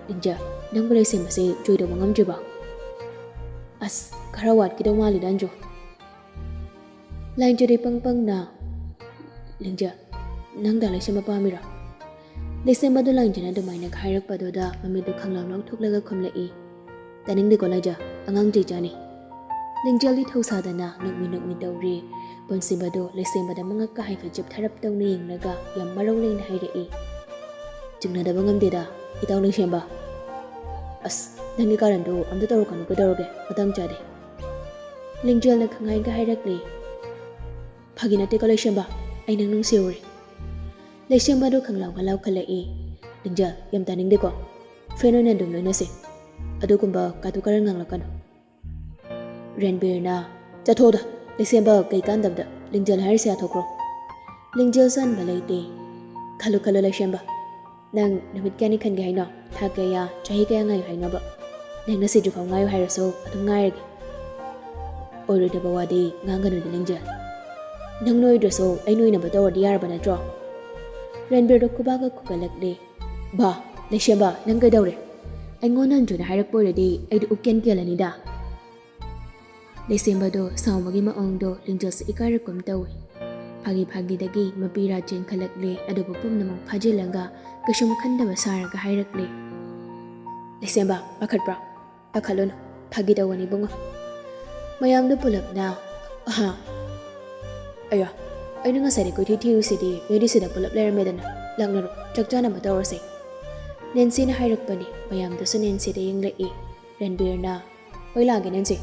"ꯂꯤꯡꯖꯦꯜ, ꯅꯪꯕꯨ ꯂꯩꯁꯦꯝꯕꯁꯦ ꯖꯣꯏ ꯇꯧꯕ ꯉꯝꯗ꯭ꯔꯤꯕꯣ?" "ꯑꯁ, ꯈꯔ ꯋꯥꯠꯈꯤꯗꯧ ꯃꯥꯜꯂꯤꯗ, ꯑꯟꯖꯨ꯫" ꯂꯥꯏꯖꯗ ꯏꯄꯪ ꯄꯪꯅ, "ꯂꯤꯡꯖꯦꯜ, ꯅꯪ ꯗꯥ ꯂꯩꯁꯦꯝꯕ ꯄꯥꯝꯃꯤꯔꯣ?" ꯂꯩꯁꯦꯝꯕꯗꯨ ꯂꯥꯏꯖꯅ ꯑꯗꯨꯃꯥꯏꯅ ꯍꯥꯏꯔꯛꯄꯗꯨꯗ ꯃꯃꯤꯠꯇꯨ ꯈꯪꯂꯥꯎ ꯂꯥꯎꯊꯣꯛꯂꯒ ꯈꯨꯝꯂꯛꯏ꯫ "ꯇꯥꯅꯤꯡꯗꯦꯀꯣ ꯂꯥꯏꯖ, ꯑꯉꯥꯡ ꯆꯩ ꯆꯥꯅꯤ꯫" ꯂꯤꯡꯖꯦꯜꯗꯤ ꯊꯧꯁꯥꯗꯅ ꯅꯣꯛꯃꯤ ꯅꯣꯛꯃꯤ ꯇꯧꯔꯤ꯫ ꯄꯨꯟꯁꯤꯕꯗꯨ ꯂꯩꯁꯦꯝꯕꯗ ꯃꯉꯛꯀ ꯍꯥꯏꯐꯦꯠ ꯆꯤꯞꯊꯔꯞ ꯇꯧꯅ ꯌꯦꯡꯂꯒ ꯌꯥꯝ ꯃꯔꯧ ꯂꯩꯅ ꯍꯥꯏꯔꯛꯏ꯫ "ꯆꯤꯡꯅꯗꯕ ꯉꯝꯗꯦꯗ, ꯏꯇꯥꯎ ꯂꯩꯁꯦꯝꯕ꯫ ꯑꯁ, ꯅꯪꯒꯤ ꯀꯥꯔꯟꯗꯣ ꯑꯝꯇ ꯇꯧꯔꯛꯀꯅꯨ, ꯀꯩꯗꯧꯔꯒꯦ? ꯃꯇꯥꯡ ꯆꯥꯗꯦ꯫" ꯂꯤꯡꯖꯦꯜꯅ ꯈꯪꯍꯥꯏꯒ ꯍꯥꯏꯔꯛꯂꯤ꯫ "ꯐꯥꯒꯤ ꯅꯠꯇꯦꯀꯣ ꯂꯩꯁꯦꯝꯕ, ꯑꯩ ꯅꯪ ꯅꯨꯡꯁꯤꯍꯧꯔꯦ꯫" ꯂꯩꯁꯦꯝꯕꯗꯨ ꯈꯪꯂꯥꯎꯒ ꯂꯥꯎꯈꯠꯂꯛꯏ꯫ "ꯂꯤꯡꯖꯦꯜ, ꯌꯥꯝ ꯇꯥꯅꯤꯡꯗꯦꯀꯣ꯫ ꯐ꯭ꯔꯦꯟ ꯑꯣꯏꯅ ꯑꯗꯨꯝ ꯂꯣꯏꯅꯁꯦ꯫ ꯑꯗꯨꯒꯨꯝꯕ ꯀꯥꯇꯨ ꯀꯥꯔꯟ ꯉꯥꯡꯂꯛꯀꯅꯨ꯫" ꯔꯦꯟꯕꯤꯔꯅ, "ꯆꯠꯊꯣꯛꯑꯣꯗ, ꯂꯩꯁꯦꯝꯕ ꯀꯩ ꯀꯥꯟꯗꯕꯗ, ꯂꯤꯡꯖꯦꯜ ꯍꯥꯏꯔꯤꯁꯦ ꯌꯥꯊꯣꯛꯈ꯭ꯔꯣ꯫" ꯂꯤꯡꯖꯦꯜ ꯆꯟꯕ ꯂꯩꯇꯦ꯫ "ꯈꯜꯂꯨ ꯈꯜꯂꯨ ꯂꯩꯁꯦꯝꯕ, ꯅꯪ ꯅꯨꯃꯤꯠ ꯀꯌꯥꯅꯤ ꯈꯟꯒꯦ ꯍꯥꯏꯅꯣ? ꯊꯥ ꯀꯌꯥ, ꯆꯍꯤ ꯀꯌꯥ ꯉꯥꯏꯌꯨ ꯍꯥꯏꯅꯣꯕ? ꯅꯪꯅ ꯁꯤꯗ꯭ꯔꯤꯐꯥꯎ ꯉꯥꯏꯌꯨ ꯍꯥꯏꯔꯁꯨ ꯑꯗꯨꯝ ꯉꯥꯏꯔꯒꯦ꯫ ꯑꯣꯏꯔꯣꯏꯗꯕ ꯋꯥꯗꯤ ꯉꯥꯡꯒꯅꯨꯗ, ꯂꯤꯡꯖꯦꯜ꯫ ꯅꯪ ꯅꯣꯏꯗ꯭ꯔꯁꯨ ꯑꯩ ꯅꯣꯏꯅꯕ ꯇꯧꯔꯗꯤ ꯌꯥꯔꯕ ꯅꯠꯇ꯭ꯔꯣ? ꯔꯟꯕꯤꯔꯗꯣ ꯈꯨꯕꯥꯛꯀ ꯈꯨꯒꯠꯂꯛꯂꯦ꯫ ꯕꯥ, ꯂꯩꯁꯦꯝꯕ, ꯅꯪ ꯀꯩꯗꯧꯔꯦ? ꯑꯩꯉꯣꯟꯗ ꯑꯟꯖꯨꯅ ꯍꯥꯏꯔꯛꯄ ꯑꯣꯏꯔꯗꯤ ꯑꯩꯗꯤ ꯎꯞꯀꯦꯟ ꯀꯦꯜꯂꯅꯤꯗ꯫ ꯂꯩꯁꯦꯝꯕꯗꯣ ꯁꯥꯎꯕꯒꯤ ꯃꯑꯣꯡꯗꯣ ꯂꯤꯡꯖꯦꯜꯁꯨ ꯏꯀꯥꯏꯔꯛꯀꯨꯝ ꯇꯧꯏ꯫ ꯐꯥꯒꯤ ꯐꯥꯒꯤꯗꯒꯤ ꯃꯄꯤ ꯔꯥ ꯆꯦꯟꯈꯠꯂꯛꯂꯦ, ꯑꯗꯨꯕꯨ ꯄꯨꯝꯅꯃꯛ ꯐꯥꯖꯤꯜꯂꯒ ꯀꯩꯁꯨꯝ ꯈꯟꯗꯕ ꯁꯥꯔꯒ ꯍꯥꯏꯔꯛꯂꯦ꯫ ꯂꯩꯁꯦꯝꯕ, ꯄꯥꯈꯠꯄ꯭ꯔꯣ? ꯄꯥꯈꯠꯂꯨꯅꯨ, ꯐꯥꯒꯤ ꯇꯧꯕꯅꯤ ꯏꯕꯨꯡꯉꯣ꯫ ꯃꯌꯥꯝꯗꯣ ꯄꯨꯂꯞꯅ, ꯑꯍꯥ, ꯑꯌꯥ, ꯑꯩꯅ ꯉꯁꯥꯏꯗꯤ ꯀꯣꯏꯊꯤ ꯊꯤꯔꯨꯁꯤꯗꯤ ꯅꯣꯏꯗꯤ ꯁꯤꯗ ꯄꯨꯂꯞ ꯂꯩꯔꯝꯃꯦꯗꯅ, ꯂꯥꯛꯅꯔꯣ, ꯆꯥꯛ ꯆꯥꯅꯕ ꯇꯧꯔꯁꯦ꯫ ꯅꯦꯟꯁꯤꯅ ꯍꯥꯏꯔꯛꯄꯅꯤ꯫ ꯃꯌꯥꯝꯗꯨꯁꯨ ꯅꯦꯟꯁꯤꯗ ꯌꯦꯡꯂꯛꯏ꯫ ꯔꯟꯕꯤꯔꯅ, ꯍꯣꯏ ꯂꯥꯛꯑꯒꯦ ꯅꯦꯟꯁꯤ,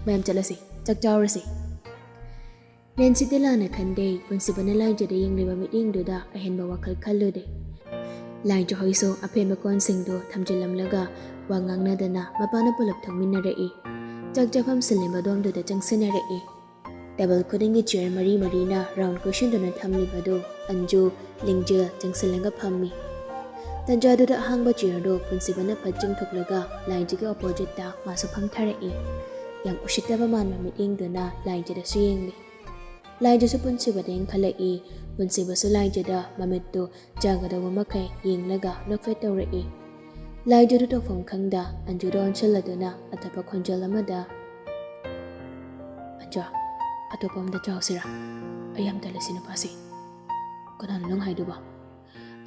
ꯃꯌꯥꯝ ꯆꯠꯂꯁꯤ, ꯆꯥꯛ ꯆꯥꯔꯨꯔꯁꯤ꯫ ꯅꯦꯟꯁꯤꯗꯤ ꯂꯥꯟꯅ ꯈꯟꯗꯦ꯫ ꯄꯨꯟꯁꯤꯕꯅ ꯂꯥꯏꯖꯗ ꯌꯦꯡꯂꯤꯕ ꯃꯤꯠꯌꯦꯡꯗꯨꯗ ꯑꯍꯦꯟꯕ ꯋꯥꯈꯜ ꯈꯜꯂꯨꯗꯦ꯫ ꯂꯥꯏꯖ ꯍꯣꯏꯁꯨ ꯑꯐꯦꯟꯕ ꯀꯣꯟꯁꯤꯡꯗꯨ ꯊꯝꯖꯤꯜꯂꯝꯂꯒ ꯋꯥ ꯉꯥꯡꯅꯗꯅ ꯃꯄꯥꯅ ꯄꯨꯂꯞ ꯊꯣꯛꯃꯤꯟꯅꯔꯛꯏ꯫ ꯆꯥꯛ ꯆꯥꯐꯝ ꯁꯤꯜꯂꯤꯕ ꯑꯗꯣꯝꯗꯨꯗ ꯆꯪꯁꯤꯟꯅꯔꯛꯏ꯫ ꯇꯦꯕꯜ ꯈꯨꯗꯤꯡꯒꯤ ꯆꯤꯌꯔ ꯃꯔꯤ ꯃꯔꯤꯅ ꯔꯥꯎꯟ ꯀꯣꯏꯁꯤꯟꯗꯨꯅ ꯊꯝꯂꯤꯕꯗꯨ ꯑꯟꯖꯨ, ꯂꯤꯡꯖꯦꯜ ꯆꯪꯁꯤꯜꯂꯒ ꯐꯝꯃꯤ꯫ ꯇꯟꯖꯥꯗꯨꯗ ꯑꯍꯥꯡꯕ ꯆꯤꯌꯔꯗꯨ ꯄꯨꯟꯁꯤꯕꯅ ꯐꯠ ꯆꯤꯡꯊꯣꯛꯂꯒ ꯂꯥꯏꯖꯒꯤ ꯑꯣꯄꯣꯖꯤꯠꯇ ꯃꯥꯁꯨ ꯐꯝꯊꯔꯛꯏ꯫ ꯌꯥꯝ ꯎꯁꯤꯠꯇꯕ ꯃꯥꯟꯕ ꯃꯤꯠꯌꯦꯡꯗꯨꯅ ꯂꯥꯏꯖꯗꯁꯨ ꯌꯦꯡꯂꯤ꯫ ꯂꯥꯏꯖꯁꯨ ꯄꯨꯟꯁꯤꯕꯗ ꯌꯦꯡꯈꯠꯂꯛꯏ꯫ ꯄꯨꯟꯁꯤꯕꯁꯨ ꯂꯥꯏꯖꯗ ꯃꯃꯤꯠꯇꯨ ꯆꯥꯒꯗꯧꯕ ꯃꯈꯩ ꯌꯦꯡꯂꯒ ꯅꯣꯛꯐꯦꯠ ꯇꯧꯔꯛꯏ꯫ ꯂꯥꯏꯖꯗꯨ ꯇꯧꯐꯝ ꯈꯪꯗ ꯑꯟꯖꯨꯗ ꯑꯣꯟꯁꯤꯜꯂꯗꯨꯅ ꯑꯇꯞꯄ ꯈꯣꯟꯖꯦꯜ ꯑꯃꯗ, "ꯑꯟꯖꯨ, ꯑꯇꯣꯞꯄ ꯑꯝꯗ ꯆꯥꯎꯁꯤꯔꯥ? ꯑꯩ ꯌꯥꯝ ꯇꯜꯂꯦ ꯁꯤ ꯅꯨꯄꯥꯁꯤ꯫ ꯀꯅꯥꯅꯣ ꯅꯪ ꯍꯥꯏꯗꯨꯕꯣ?"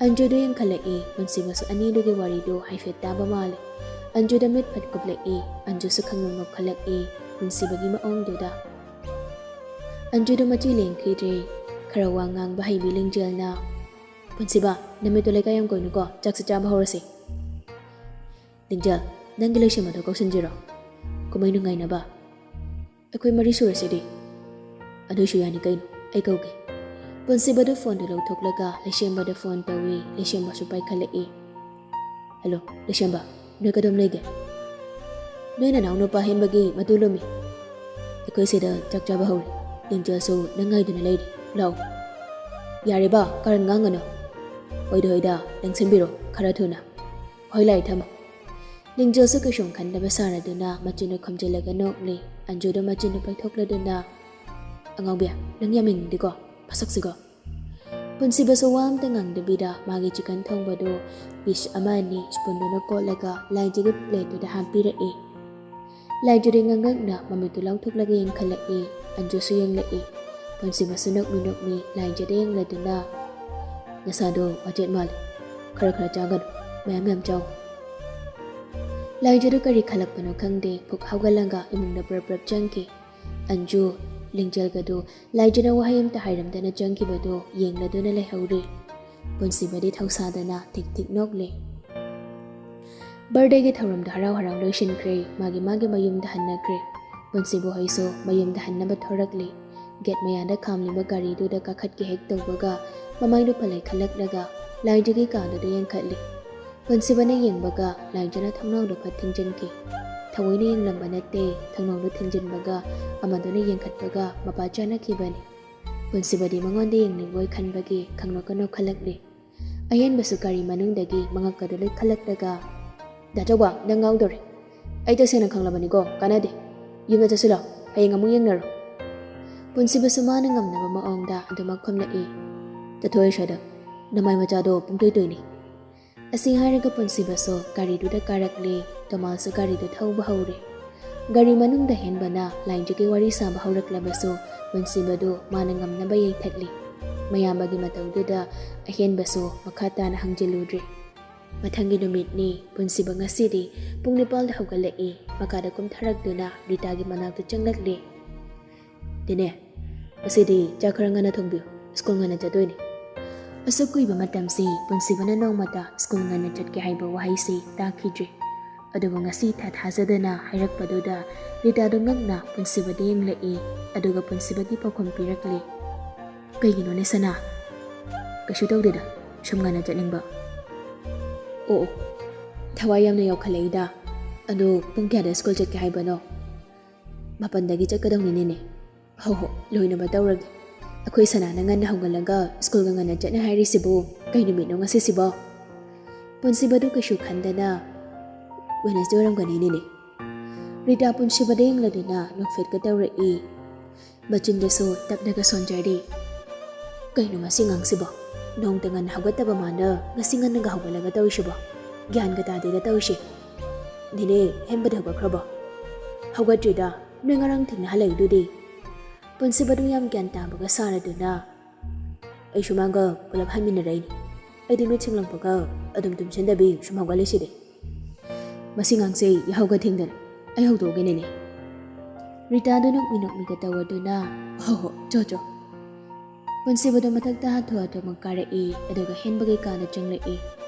ꯑꯟꯖꯨꯗ ꯌꯦꯡꯈꯠꯂꯛꯏ꯫ ꯄꯨꯟꯁꯤꯕꯁꯨ ꯑꯅꯤꯗꯨꯒꯤ ꯋꯥꯔꯤꯗꯨ ꯍꯥꯏꯐꯦꯠ ꯇꯥꯕ ꯃꯥꯜꯂꯤ꯫ ꯑꯟꯖꯨꯗ ꯃꯤꯠ ꯐꯠ ꯀꯨꯞꯂꯛꯏ꯫ ꯑꯟꯖꯨꯁꯨ ꯈꯪꯅꯣꯛ ꯅꯣꯛꯈꯠꯂꯛꯏ ꯄꯨꯟꯁꯤꯕꯒꯤ ꯃꯑꯣꯡꯗꯨꯗ꯫ ꯑꯟꯖꯨꯗ ꯃꯆꯤ ꯂꯦꯡꯈꯤꯗ꯭ꯔꯦ꯫ ꯈꯔ ꯋꯥ ꯉꯥꯡꯕ ꯍꯩꯕꯤ ꯂꯤꯡꯖꯦꯜꯅ, "ꯄꯨꯟꯁꯤꯕ, ꯅꯃꯤꯠꯇꯨ ꯂꯩꯀꯥꯏ ꯌꯥꯝ ꯀꯣꯏꯅꯨꯀꯣ, ꯆꯥꯛꯁꯨ ꯆꯥꯕ ꯍꯧꯔꯁꯤ꯫" "ꯂꯤꯡꯖꯦꯜ, ꯅꯪꯒꯤ ꯂꯩꯁꯦꯝꯕꯗꯣ ꯀꯧꯁꯤꯟꯁꯤꯔꯣ? ꯀꯨꯝꯍꯩ ꯅꯨꯡꯉꯥꯏꯅꯕ꯫ ꯑꯩꯈꯣꯏ ꯃꯔꯤ ꯁꯨꯔꯁꯤꯗꯤ꯫" "ꯑꯗꯨꯏꯁꯨ ꯌꯥꯅꯤ ꯀꯩꯅꯣ, ꯑꯩ ꯀꯧꯒꯦ꯫" ꯄꯨꯟꯁꯤꯕꯗꯨ ꯐꯣꯟꯗꯨ ꯂꯧꯊꯣꯛꯂꯒ ꯂꯩꯁꯦꯝꯕꯗ ꯐꯣꯟ ꯇꯧꯏ꯫ ꯂꯩꯁꯦꯝꯕꯁꯨ ꯄꯥꯏꯈꯠꯂꯛꯏ꯫ "ꯍꯜꯂꯣ, ꯂꯩꯁꯦꯝꯕ, ꯅꯣꯏ ꯀꯗꯣꯝ ꯂꯩꯒꯦ? ꯅꯣꯏ ꯅꯅꯥꯎ ꯅꯨꯄꯥ ꯍꯦꯟꯕꯒꯤ ꯃꯇꯨ ꯂꯨꯝꯃꯤ꯫ ꯑꯩꯈꯣꯏ ꯁꯤꯗ ꯆꯥꯛ ꯆꯥꯕ ꯍꯧꯔꯦ꯫ ꯂꯤꯡꯖꯦꯜꯁꯨ ꯅꯪ ꯉꯥꯏꯗꯨꯅ ꯂꯩꯔꯤ꯫ ꯂꯥꯛꯑꯣ꯫" "ꯌꯥꯔꯦꯕ, ꯀꯔꯟ ꯉꯥꯡꯒꯅꯨ꯫" "ꯍꯣꯏꯗ ꯍꯣꯏꯗ, ꯂꯦꯡꯁꯤꯟꯕꯤꯔꯣ ꯈꯔ ꯊꯨꯅ꯫" "ꯍꯣꯏ, ꯂꯥꯛꯑꯦ, ꯊꯝꯃꯣ꯫" ꯂꯤꯡꯖꯦꯜꯁꯨ ꯀꯩꯁꯨꯝ ꯈꯟꯗꯕ ꯁꯥꯔꯗꯨꯅ ꯃꯆꯤꯟꯗꯨ ꯈꯨꯝꯖꯤꯜꯂꯒ ꯅꯣꯛꯂꯤ꯫ ꯑꯟꯖꯨꯗꯨ ꯃꯆꯤꯟꯗꯨ ꯄꯩꯊꯣꯛꯂꯗꯨꯅ, "ꯑꯉꯥꯎꯕꯤ, ꯅꯪ ꯌꯥꯝ ꯌꯦꯡꯅꯤꯡꯗꯦꯀꯣ? ꯃꯁꯛꯁꯤꯒ!" ꯄꯨꯟꯁꯤꯕꯁꯨ ꯋꯥ ꯑꯝꯇ ꯉꯥꯡꯗꯕꯤꯗ ꯃꯥꯒꯤ ꯆꯤꯀꯟ ꯊꯣꯡꯕꯗꯨ ꯄꯤꯁ ꯑꯃ ꯑꯅꯤ ꯁ꯭ꯄꯨꯟꯗꯨꯅ ꯀꯣꯠꯂꯒ ꯂꯥꯏꯖꯒꯤ ꯄ꯭ꯂꯦꯠꯇꯨꯗ ꯍꯥꯞꯄꯤꯔꯛꯏ꯫ ꯂꯥꯏꯖꯗꯤ ꯉꯛꯉꯛꯅ ꯃꯃꯤꯠꯇꯨ ꯂꯥꯎꯊꯣꯛꯂꯒ ꯌꯦꯡꯈꯠꯂꯛꯏ꯫ ꯑꯟꯖꯨꯁꯨ ꯌꯦꯡꯂꯛꯏ꯫ ꯄꯨꯟꯁꯤꯕꯁꯨ ꯅꯣꯛꯃꯤ ꯅꯣꯛꯃꯤ ꯂꯥꯏꯖꯗ ꯌꯦꯡꯂꯗꯨꯅ, "ꯅꯁꯥꯗꯣ ꯋꯥꯆꯦꯠ ꯃꯥꯜꯂꯤ꯫ ꯈꯔ ꯈꯔ ꯆꯥꯒꯅꯨ꯫ ꯃꯌꯥꯝ ꯃꯌꯥꯝ ꯆꯥꯎ꯫" ꯂꯥꯏꯖꯗꯨ ꯀꯔꯤ ꯈꯜꯂꯛꯄꯅꯣ ꯈꯪꯗꯦ, ꯐꯨꯛ ꯍꯧꯒꯠꯂꯒ ꯏꯃꯨꯡꯗ ꯄ꯭ꯔꯞ ꯄ꯭ꯔꯞ ꯆꯪꯈꯤ꯫ ꯑꯟꯖꯨ, ꯂꯤꯡꯖꯦꯜꯒꯗꯨ ꯂꯥꯏꯖꯅ ꯋꯥꯍꯩ ꯑꯝꯇ ꯍꯥꯏꯔꯝꯗꯅ ꯆꯪꯈꯤꯕꯗꯨ ꯌꯦꯡꯂꯗꯨꯅ ꯂꯩꯍꯧꯔꯤ꯫ ꯄꯨꯟꯁꯤꯕꯗꯤ ꯊꯧꯁꯥꯗꯅ ꯊꯤꯛ ꯊꯤꯛ ꯅꯣꯛꯂꯤ꯫ ꯕꯥꯔꯗꯦꯒꯤ ꯊꯧꯔꯝꯗꯣ ꯍꯔꯥꯎ ꯍꯔꯥꯎ ꯂꯣꯏꯁꯤꯟꯈ꯭ꯔꯦ꯫ ꯃꯥꯒꯤ ꯃꯥꯒꯤ ꯃꯌꯨꯝꯗ ꯍꯟꯅꯈ꯭ꯔꯦ꯫ ꯄꯨꯟꯁꯤꯕ ꯍꯣꯏꯁꯨ ꯃꯌꯨꯝꯗ ꯍꯟꯅꯕ ꯊꯣꯔꯛꯂꯤ꯫ ꯒꯦꯠ ꯃꯌꯥꯗ ꯈꯥꯝꯂꯤꯕ ꯒꯥꯔꯤꯗꯨꯗ ꯀꯥꯈꯠꯀꯦ ꯍꯦꯛ ꯇꯧꯕꯒ ꯃꯃꯥꯏꯗꯨ ꯄꯜꯂꯩ ꯈꯜꯂꯛꯂꯒ ꯂꯥꯏꯖꯒꯤ ꯀꯥꯗꯨꯗ ꯌꯦꯡꯈꯠꯂꯤ꯫ ꯄꯨꯟꯁꯤꯕꯅ ꯌꯦꯡꯕꯒ ꯂꯥꯏꯖꯅ ꯊꯣꯡꯅꯥꯎꯗꯨ ꯐꯠ ꯊꯤꯡꯖꯤꯟꯈꯤ꯫ ꯊꯑꯣꯏꯅ ꯌꯦꯡꯂꯝꯕ ꯅꯠꯇꯦ, ꯊꯣꯡꯅꯥꯎꯗꯨ ꯊꯤꯡꯖꯤꯟꯕꯒ ꯑꯃꯗꯨꯅ ꯌꯦꯡꯈꯠꯄꯒ ꯃꯄꯥ ꯆꯥꯅꯈꯤꯕꯅꯤ꯫ ꯄꯨꯟꯁꯤꯕꯗꯤ ꯃꯉꯣꯟꯗ ꯌꯦꯡꯅꯤꯡꯕꯣꯏ ꯈꯟꯕꯒꯤ ꯈꯪꯅꯣꯛꯀ ꯅꯣꯛꯈꯠꯂꯛꯂꯤ꯫ ꯑꯍꯦꯟꯕꯁꯨ ꯒꯥꯔꯤ ꯃꯅꯨꯡꯗꯒꯤ ꯃꯉꯛꯀꯗꯨ ꯂꯣꯏ ꯈꯜꯂꯛꯂꯒ, "ꯗꯥ ꯆꯧꯕ, ꯅꯪ ꯉꯥꯎꯗꯧꯔꯦ꯫ ꯑꯩ ꯇꯁꯦꯡꯅ ꯈꯪꯂꯕꯅꯤꯀꯣ, ꯀꯥꯟꯅꯗꯦ꯫ ꯌꯨꯝꯗ ꯆꯠꯁꯤꯜꯂꯣ, ꯍꯌꯦꯡ ꯑꯃꯨꯛ ꯌꯦꯡꯅꯔꯣ꯫" ꯄꯨꯟꯁꯤꯕꯁꯨ ꯃꯥꯅ ꯉꯝꯅꯕ ꯃꯑꯣꯡꯗ ꯑꯗꯨꯃꯛ ꯈꯨꯝꯂꯛꯏ꯫ "ꯆꯠꯊꯣꯛꯑꯦ ꯁ꯭ꯋꯥꯏꯗ, ꯅꯃꯥꯏ ꯃꯆꯥꯗꯣ ꯄꯨꯡꯇꯣꯏ ꯇꯣꯏꯅꯤ꯫" ꯑꯁꯤ ꯍꯥꯏꯔꯒ ꯄꯨꯟꯁꯤꯕꯁꯨ ꯒꯥꯔꯤꯗꯨꯗ ꯀꯥꯔꯛꯂꯦ꯫ ꯇꯣꯃꯥꯁꯁꯨ ꯒꯥꯔꯤꯗꯨ ꯊꯧꯕ ꯍꯧꯔꯦ꯫ ꯒꯥꯔꯤ ꯃꯅꯨꯡꯗ ꯍꯦꯟꯕꯅ ꯂꯥꯏꯟꯖꯒꯤ ꯋꯥꯔꯤ ꯁꯥꯕ ꯍꯧꯔꯛꯂꯕꯁꯨ ꯄꯨꯟꯁꯤꯕꯗꯨ ꯃꯥꯅ ꯉꯝꯅꯕ ꯌꯩꯊꯠꯂꯤ꯫ ꯃꯌꯥꯝꯕꯒꯤ ꯃꯇꯧꯗꯨꯗ ꯑꯍꯦꯟꯕꯁꯨ ꯃꯈꯥ ꯇꯥꯅ ꯍꯪꯖꯤꯜꯂꯨꯗ꯭ꯔꯦ꯫ ꯃꯊꯪꯒꯤ ꯅꯨꯃꯤꯠꯅꯤ꯫ ꯄꯨꯟꯁꯤꯕ ꯉꯁꯤꯗꯤ ꯄꯨꯡ ꯅꯤꯄꯥꯜꯗ ꯍꯧꯒꯠꯂꯛꯏ꯫ ꯃꯀꯥꯗ ꯀꯨꯝꯊꯔꯛꯇꯨꯅ ꯔꯤꯇꯥꯒꯤ ꯃꯅꯥꯛꯇ ꯆꯪꯂꯛꯂꯦ꯫ "ꯇꯤꯅꯦ, ꯉꯁꯤꯗꯤ ꯆꯥꯛ ꯈꯔ ꯉꯟꯅ ꯊꯣꯡꯕꯤꯌꯨ, ꯁ꯭ꯀꯨꯜ ꯉꯟꯅ ꯆꯠꯇꯣꯏꯅꯤ꯫" ꯑꯁꯨꯛ ꯀꯨꯏꯕ ꯃꯇꯝꯁꯤ ꯄꯨꯟꯁꯤꯕꯅ ꯅꯣꯡꯃꯇ ꯁ꯭ꯀꯨꯜ ꯉꯟꯅ ꯆꯠꯀꯦ ꯍꯥꯏꯕ ꯋꯥꯍꯩꯁꯤ ꯇꯥꯈꯤꯗ꯭ꯔꯤ꯫ ꯑꯗꯨꯕꯨ ꯉꯁꯤ ꯊꯥ ꯊꯥꯖꯗꯅ ꯍꯥꯏꯔꯛꯄꯗꯨꯗ ꯔꯤꯇꯥꯗꯨ ꯉꯛꯅ ꯄꯨꯟꯁꯤꯕꯗ ꯌꯦꯡꯂꯛꯏ꯫ ꯑꯗꯨꯒ ꯄꯨꯟꯁꯤꯕꯒꯤ ꯄꯥꯎꯈꯨꯝ ꯄꯤꯔꯛꯂꯤ꯫ "ꯀꯩꯒꯤꯅꯣꯅꯦ ꯁꯅꯥ?" "ꯀꯩꯁꯨ ꯇꯧꯗꯦꯗ, ꯁꯨꯝ ꯉꯟꯅ ꯆꯠꯅꯤꯡꯕ꯫" "ꯑꯣ ꯑꯣ, ꯊꯋꯥꯏ ꯌꯥꯝꯅ ꯌꯥꯎꯈꯠꯂꯛꯏꯗ꯫ ꯑꯗꯨ ꯄꯨꯡ ꯀꯌꯥꯗ ꯁ꯭ꯀꯨꯜ ꯆꯠꯀꯦ ꯍꯥꯏꯕꯅꯣ?" "ꯃꯥꯄꯟꯗꯒꯤ ꯆꯠꯀꯗꯧꯅꯤꯅꯦꯅꯦ꯫" "ꯍꯣ ꯍꯣ, ꯂꯣꯏꯅꯕ ꯇꯧꯔꯒꯦ꯫ ꯑꯩꯈꯣꯏ ꯁꯅꯥꯅ ꯉꯟꯅ ꯍꯧꯒꯠꯂꯒ ꯁ꯭ꯀꯨꯜꯒ ꯉꯟꯅ ꯆꯠꯅꯤ ꯍꯥꯏꯔꯤꯁꯤꯕꯨ ꯀꯩ ꯅꯨꯃꯤꯠꯅꯣ ꯉꯁꯤꯁꯤꯕꯣ?" ꯄꯨꯟꯁꯤꯕꯗꯨ ꯀꯩꯁꯨ ꯈꯟꯗꯅ, "ꯋꯦꯅꯁꯗꯦ ꯑꯣꯏꯔꯝꯒꯅꯤ, ꯅꯦꯅꯦ꯫" ꯔꯤꯇꯥ ꯄꯨꯟꯁꯤꯕꯗ ꯌꯦꯡꯂꯗꯨꯅ ꯅꯣꯛꯐꯦꯠꯀ ꯇꯧꯔꯛꯏ꯫ ꯃꯆꯤꯟꯗꯨꯁꯨ ꯇꯞꯅꯒ ꯁꯣꯟꯖꯔꯤ꯫ "ꯀꯩꯅꯣ ꯃꯁꯤ ꯑꯉꯥꯡꯁꯤꯕꯣ? ꯅꯣꯡꯇ ꯉꯟꯅ ꯍꯧꯒꯠꯇꯕ ꯃꯥꯅ ꯉꯁꯤ ꯉꯟꯅꯒ ꯍꯧꯒꯠꯂꯒ ꯇꯧꯔꯤꯁꯤꯕꯣ? ꯒ꯭ꯌꯥꯟꯒ ꯇꯥꯗꯦꯗ ꯇꯧꯔꯤꯁꯤ꯫ ꯅꯦꯅꯦ, ꯍꯦꯟꯕꯗꯤ ꯍꯧꯒꯠꯈ꯭ꯔꯕꯣ?" "ꯍꯧꯒꯠꯇ꯭ꯔꯤꯗ, ꯅꯣꯏ ꯉꯔꯥꯡ ꯊꯦꯡꯅ ꯍꯜꯂꯛꯏꯗꯨꯗꯤ?" ꯄꯨꯟꯁꯤꯕꯗꯨ ꯌꯥꯝ ꯒ꯭ꯌꯥꯟ ꯇꯥꯕꯒ ꯁꯥꯔꯗꯨꯅ, "ꯑꯩꯁꯨ ꯃꯥꯒ ꯄꯨꯂꯞ ꯍꯟꯃꯤꯟꯅꯔꯛꯏꯅꯤ꯫ ꯑꯩꯗꯤ ꯃꯤꯠ ꯁꯤꯡꯂꯛꯄꯒ ꯑꯗꯨꯝ ꯇꯨꯝꯁꯤꯟꯗꯕꯤ ꯁꯨꯝ ꯍꯧꯒꯠꯂꯤꯁꯤꯗꯤ꯫" "ꯃꯁꯤ ꯑꯉꯥꯡꯁꯦ ꯌꯥꯍꯧꯒ ꯊꯦꯡꯗꯅ꯫ ꯑꯩ ꯍꯧꯗꯣꯛꯑꯒꯦ, ꯅꯦꯅꯦ꯫" ꯔꯤꯇꯥꯗꯨ ꯅꯣꯛꯃꯤ ꯅꯣꯛꯃꯤꯒ ꯇꯧꯔꯗꯨꯅ, "ꯍꯣ ꯍꯣ, ꯆꯣ ꯆꯣ꯫" ꯄꯨꯟꯁꯤꯕꯗꯨ ꯃꯊꯛꯇ ꯍꯥꯊꯨ ꯍꯥꯊꯨꯃꯛ ꯀꯥꯔꯛꯏ, ꯑꯗꯨꯒ ꯍꯦꯟꯕꯒꯤ ꯀꯥꯗ ꯆꯪꯂꯛꯏ꯫